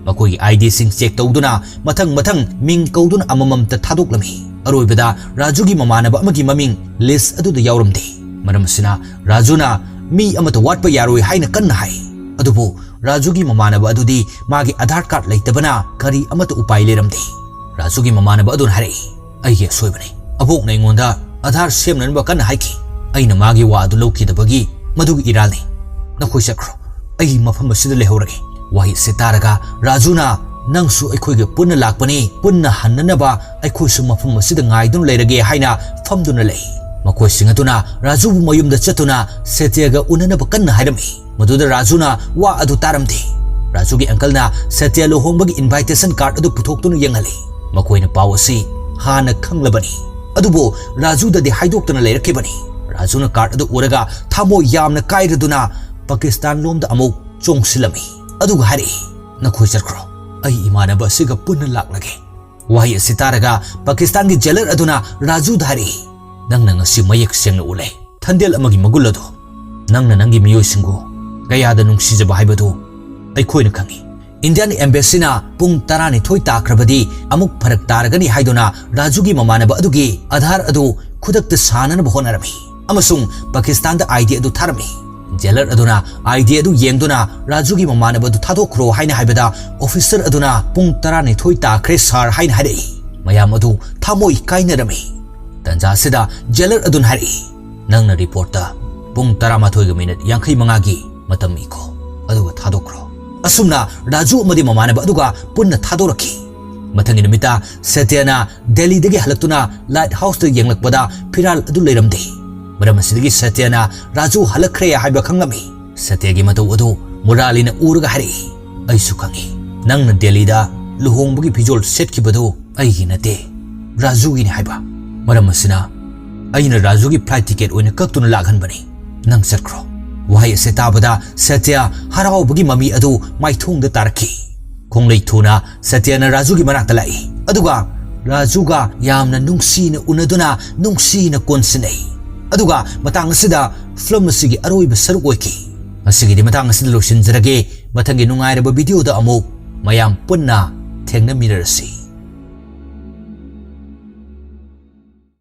ꯃꯈꯣꯏꯒꯤ ꯑꯥꯏ ꯗꯤꯁꯤꯡ ꯆꯦꯛ ꯇꯧꯗꯨꯅ ꯃꯊꯪ ꯃꯊꯪ ꯃꯤꯡ ꯀꯧꯗꯨꯅ ꯑꯃꯃꯝꯇ ꯊꯥꯗꯣꯛꯂꯝꯃꯤ꯫ ꯑꯔꯣꯏꯕꯗ ꯔꯥꯖꯨꯒꯤ ꯃꯃꯥꯟꯅꯕ ꯑꯃꯒꯤ ꯃꯃꯤꯡ ꯂꯤꯁ ꯑꯗꯨꯗ ꯌꯥꯎꯔꯝꯗꯦ꯫ ꯃꯔꯝ ꯑꯁꯤꯅ ꯔꯥꯖꯨꯅ ꯃꯤ ꯑꯃꯠꯇ ꯋꯥꯠꯄ ꯌꯥꯔꯣꯏ ꯍꯥꯏꯅ ꯀꯟꯅ ꯍꯥꯏ꯫ ꯑꯗꯨꯕꯨ ꯔꯥꯖꯨꯒꯤ ꯃꯃꯥꯟꯅꯕ ꯑꯗꯨꯗꯤ ꯃꯥꯒꯤ ꯑꯙꯥꯔ ꯀꯥꯔꯗ ꯂꯩꯇꯕꯅ ꯀꯔꯤ ꯑꯃꯠꯇ ꯎꯄꯥꯏ ꯂꯩꯔꯝꯗꯦ꯫ ꯔꯥꯖꯨꯒꯤ ꯃꯃꯥꯟꯅꯕ ꯑꯗꯨꯅ ꯍꯥꯏꯔꯛꯏ, "ꯑꯩꯒꯤ ꯑꯁꯣꯏꯕꯅꯤ꯫ ꯑꯕꯣꯛꯅ ꯑꯩꯉꯣꯟꯗ ꯑꯙꯥꯔ ꯁꯦꯝꯅꯅꯕ ꯀꯟꯅ ꯍꯥꯏꯈꯤ꯫ ꯑꯩꯅ ꯃꯥꯒꯤ ꯋꯥ ꯑꯗꯨ ꯂꯧꯈꯤꯗꯕꯒꯤ ꯃꯗꯨꯒꯤ ꯏꯔꯥꯜꯅꯤ꯫ ꯅꯈꯣꯏ ꯆꯠꯈ꯭ꯔꯣ꯫ ꯑꯩ ꯃꯐꯝ ꯑꯁꯤꯗ ꯂꯩꯍꯧꯔꯒꯦ꯫" ꯋꯥꯍꯩ ꯑꯁꯤ ꯇꯥꯔꯒ ꯔꯥꯖꯨꯅ, "ꯅꯪꯁꯨ ꯑꯩꯈꯣꯏꯒ ꯄꯨꯟꯅ ꯂꯥꯛꯄꯅꯤ, ꯄꯨꯟꯅ ꯍꯟꯅꯅꯕ ꯑꯩꯈꯣꯏꯁꯨ ꯃꯐꯝ ꯑꯁꯤꯗ ꯉꯥꯏꯗꯨꯅ ꯂꯩꯔꯒꯦ" ꯍꯥꯏꯅ ꯐꯝꯗꯨꯅ ꯂꯩ꯫ ꯃꯈꯣꯏꯁꯤꯡ ꯑꯗꯨꯅ ꯔꯥꯖꯨꯕꯨ ꯃꯌꯨꯝꯗ ꯆꯠꯇꯨꯅ ꯁꯦꯇ꯭ꯌꯒ ꯎꯅꯅꯕ ꯀꯟꯅ ꯍꯥꯏꯔꯝꯃꯤ꯫ ꯃꯗꯨꯗ ꯔꯥꯖꯨꯅ ꯋꯥ ꯑꯗꯨ ꯇꯥꯔꯝꯗꯦ꯫ ꯔꯥꯖꯨꯒꯤ ꯑꯪꯀꯜꯅ ꯁꯦꯇ꯭ꯌ ꯂꯨꯍꯣꯡꯕꯒꯤ ꯏꯟꯚꯥꯏꯇꯦꯁꯟ ꯀꯥꯔꯗ ꯑꯗꯨ ꯄꯨꯊꯣꯛꯇꯨꯅ ꯌꯦꯡꯍꯜꯂꯤ꯫ ꯃꯈꯣꯏꯅ ꯄꯥꯎ ꯑꯁꯤ ꯍꯥꯟꯅ ꯈꯪꯂꯕꯅꯤ꯫ ꯑꯗꯨꯕꯨ ꯔꯥꯖꯨꯗꯗꯤ ꯍꯥꯏꯗꯣꯛꯇꯅ ꯂꯩꯔꯛꯈꯤꯕꯅꯤ꯫ ꯔꯥꯖꯨꯅ ꯀꯥꯔꯗ ꯑꯗꯨ ꯎꯔꯒ ꯊꯃꯣꯏ ꯌꯥꯝꯅ ꯀꯥꯏꯔꯗꯨꯅ ꯄꯥꯀꯤꯁꯇꯥꯟ ꯂꯣꯝꯗ ꯑꯃꯨꯛ ꯆꯣꯡꯁꯤꯜꯂꯝꯃꯤ꯫ ꯑꯗꯨꯒ ꯍꯥꯏꯔꯛꯏ, "ꯅꯈꯣꯏ ꯆꯠꯈ꯭ꯔꯣ꯫ ꯑꯩ ꯏꯃꯥꯟꯅꯕ ꯑꯁꯤꯒ ꯄꯨꯟꯅ ꯂꯥꯛꯂꯒꯦ꯫" ꯋꯥꯍꯩ ꯑꯁꯤ ꯇꯥꯔꯒ ꯄꯥꯀꯤꯁꯇꯥꯟꯒꯤ ꯖꯦꯂꯔ ꯑꯗꯨꯅ ꯔꯥꯖꯨꯗ ꯍꯥꯏꯔꯛꯏ, "ꯅꯪꯅ ꯉꯁꯤ ꯃꯌꯦꯛ ꯁꯦꯡꯅ ꯎꯠꯂꯦ ꯊꯟꯗꯦꯜ ꯑꯃꯒꯤ ꯃꯒꯨꯟ ꯑꯗꯨ꯫ ꯅꯪꯅ ꯅꯪꯒꯤ ꯃꯤꯑꯣꯏꯁꯤꯡꯕꯨ ꯀꯌꯥꯗ ꯅꯨꯡꯁꯤꯖꯕ ꯍꯥꯏꯕꯗꯨ ꯑꯩꯈꯣꯏꯅ ꯈꯪꯏ꯫" ꯏꯟꯗꯤꯌꯥꯟ ꯑꯦꯝꯕꯦꯁꯤꯅ ꯄꯨꯡ ꯇꯔꯥꯅꯤꯊꯣꯏ ꯇꯥꯈ꯭ꯔꯕꯗꯤ ꯑꯃꯨꯛ ꯐꯔꯛ ꯇꯥꯔꯒꯅꯤ ꯍꯥꯏꯗꯨꯅ ꯔꯥꯖꯨꯒꯤ ꯃꯃꯥꯟꯅꯕ ꯑꯗꯨꯒꯤ ꯑꯙꯥꯔ ꯑꯗꯨ ꯈꯨꯗꯛꯇ ꯁꯥꯅꯅꯕ ꯍꯣꯠꯅꯔꯝꯃꯤ ꯑꯃꯁꯨꯡ ꯄꯥꯀꯤꯁꯇꯥꯟꯗ ꯑꯥꯏ ꯗꯤ ꯑꯗꯨ ꯊꯥꯔꯝꯃꯤ꯫ ꯖꯦꯂꯔ ꯑꯗꯨꯅ ꯑꯥꯏ ꯗꯤ ꯑꯗꯨ ꯌꯦꯡꯗꯨꯅ ꯔꯥꯖꯨꯒꯤ ꯃꯃꯥꯟꯅꯕ ꯑꯗꯨ ꯊꯥꯗꯣꯛꯈ꯭ꯔꯣ ꯍꯥꯏꯅ ꯍꯥꯏꯕꯗ, ꯑꯣꯐꯤꯁꯔ ꯑꯗꯨꯅ "ꯄꯨꯡ ꯇꯔꯥꯅꯤꯊꯣꯏ ꯇꯥꯈ꯭ꯔꯦ ꯁꯥꯔ" ꯍꯥꯏꯅ ꯍꯥꯏꯔꯛꯏ꯫ ꯃꯌꯥꯝ ꯑꯗꯨ ꯊꯃꯣꯏ ꯀꯥꯏꯅꯔꯝꯃꯤ꯫ ꯇꯟꯖꯥ ꯑꯁꯤꯗ ꯖꯦꯂꯔ ꯑꯗꯨꯅ ꯍꯥꯏꯔꯛꯏ, "ꯅꯪꯅ ꯔꯤꯄꯣꯔꯠꯇ ꯄꯨꯡ ꯇꯔꯥꯃꯥꯊꯣꯏꯒ ꯃꯤꯅꯠ ꯌꯥꯡꯈꯩ ꯃꯉꯥꯒꯤ ꯃꯇꯝ ꯏꯈꯣ, ꯑꯗꯨꯒ ꯊꯥꯗꯣꯛꯈ꯭ꯔꯣ꯫" ꯑꯁꯨꯝꯅ ꯔꯥꯖꯨ ꯑꯃꯗꯤ ꯃꯃꯥꯟꯅꯕ ꯑꯗꯨꯒ ꯄꯨꯟꯅ ꯊꯥꯗꯣꯔꯛꯈꯤ꯫ ꯃꯊꯪꯒꯤ ꯅꯨꯃꯤꯠꯇ ꯁꯇ꯭ꯌꯅ ꯗꯦꯜꯂꯤꯗꯒꯤ ꯍꯜꯂꯛꯇꯨꯅ ꯂꯥꯏꯠ ꯍꯥꯎꯁꯇ ꯌꯦꯡꯂꯛꯄꯗ ꯐꯤꯔꯥꯜ ꯑꯗꯨ ꯂꯩꯔꯝꯗꯦ꯫ ꯃꯔꯝ ꯑꯁꯤꯗꯒꯤ ꯁꯇ꯭ꯌꯅ ꯔꯥꯖꯨ ꯍꯜꯂꯛꯈ꯭ꯔꯦ ꯍꯥꯏꯕ ꯈꯪꯂꯝꯃꯤ꯫ ꯁꯇ꯭ꯌꯒꯤ ꯃꯇꯧ ꯑꯗꯨ ꯃꯨꯔꯥꯂꯤꯅ ꯎꯔꯒ ꯍꯥꯏꯔꯛꯏ, "ꯑꯩꯁꯨ ꯈꯪꯏ, ꯅꯪꯅ ꯗꯦꯜꯂꯤꯗ ꯂꯨꯍꯣꯡꯕꯒꯤ ꯐꯤꯖꯣꯜ ꯁꯦꯠꯈꯤꯕꯗꯨ ꯑꯩꯒꯤ ꯅꯠꯇꯦ, ꯔꯥꯖꯨꯒꯤꯅꯤ ꯍꯥꯏꯕ꯫ ꯃꯔꯝ ꯑꯁꯤꯅ ꯑꯩꯅ ꯔꯥꯖꯨꯒꯤ ꯐ꯭ꯂꯥꯏꯠ ꯇꯤꯀꯦꯠ ꯑꯣꯏꯅ ꯀꯛꯇꯨꯅ ꯂꯥꯛꯍꯟꯕꯅꯤ꯫ ꯅꯪ ꯆꯠꯈ꯭ꯔꯣ꯫" ꯋꯥꯍꯩ ꯑꯁꯤ ꯇꯥꯕꯗ ꯁꯇ꯭ꯌ ꯍꯔꯥꯎꯕꯒꯤ ꯃꯃꯤ ꯑꯗꯨ ꯃꯥꯏꯊꯣꯡꯗ ꯇꯥꯔꯛꯈꯤ꯫ ꯈꯣꯡꯂꯩ ꯊꯨꯅ ꯁꯇ꯭ꯌꯅ ꯔꯥꯖꯨꯒꯤ ꯃꯅꯥꯛꯇ ꯂꯥꯛꯏ, ꯑꯗꯨꯒ ꯔꯥꯖꯨꯒ ꯌꯥꯝꯅ ꯅꯨꯡꯁꯤꯅ ꯎꯅꯗꯨꯅ ꯅꯨꯡꯁꯤꯅ ꯀꯣꯟꯁꯤꯟꯅꯩ꯫ ꯑꯗꯨꯒ ꯃꯇꯥꯡ ꯑꯁꯤꯗ ꯐꯤꯂꯝ ꯑꯁꯤꯒꯤ ꯑꯔꯣꯏꯕ ꯁꯔꯨꯛ ꯑꯣꯏꯈꯤ꯫ ꯉꯁꯤꯒꯤꯗꯤ ꯃꯇꯥꯡ ꯑꯁꯤꯗ ꯂꯣꯏꯁꯤꯟꯖꯔꯒꯦ꯫ ꯃꯊꯪꯒꯤ ꯅꯨꯡꯉꯥꯏꯔꯕ ꯚꯤꯗꯤꯑꯣꯗ ꯑꯃꯨꯛ ꯃꯌꯥꯝ ꯄꯨꯟꯅ ꯊꯦꯡꯅꯃꯤꯟꯅꯔꯁꯤ꯫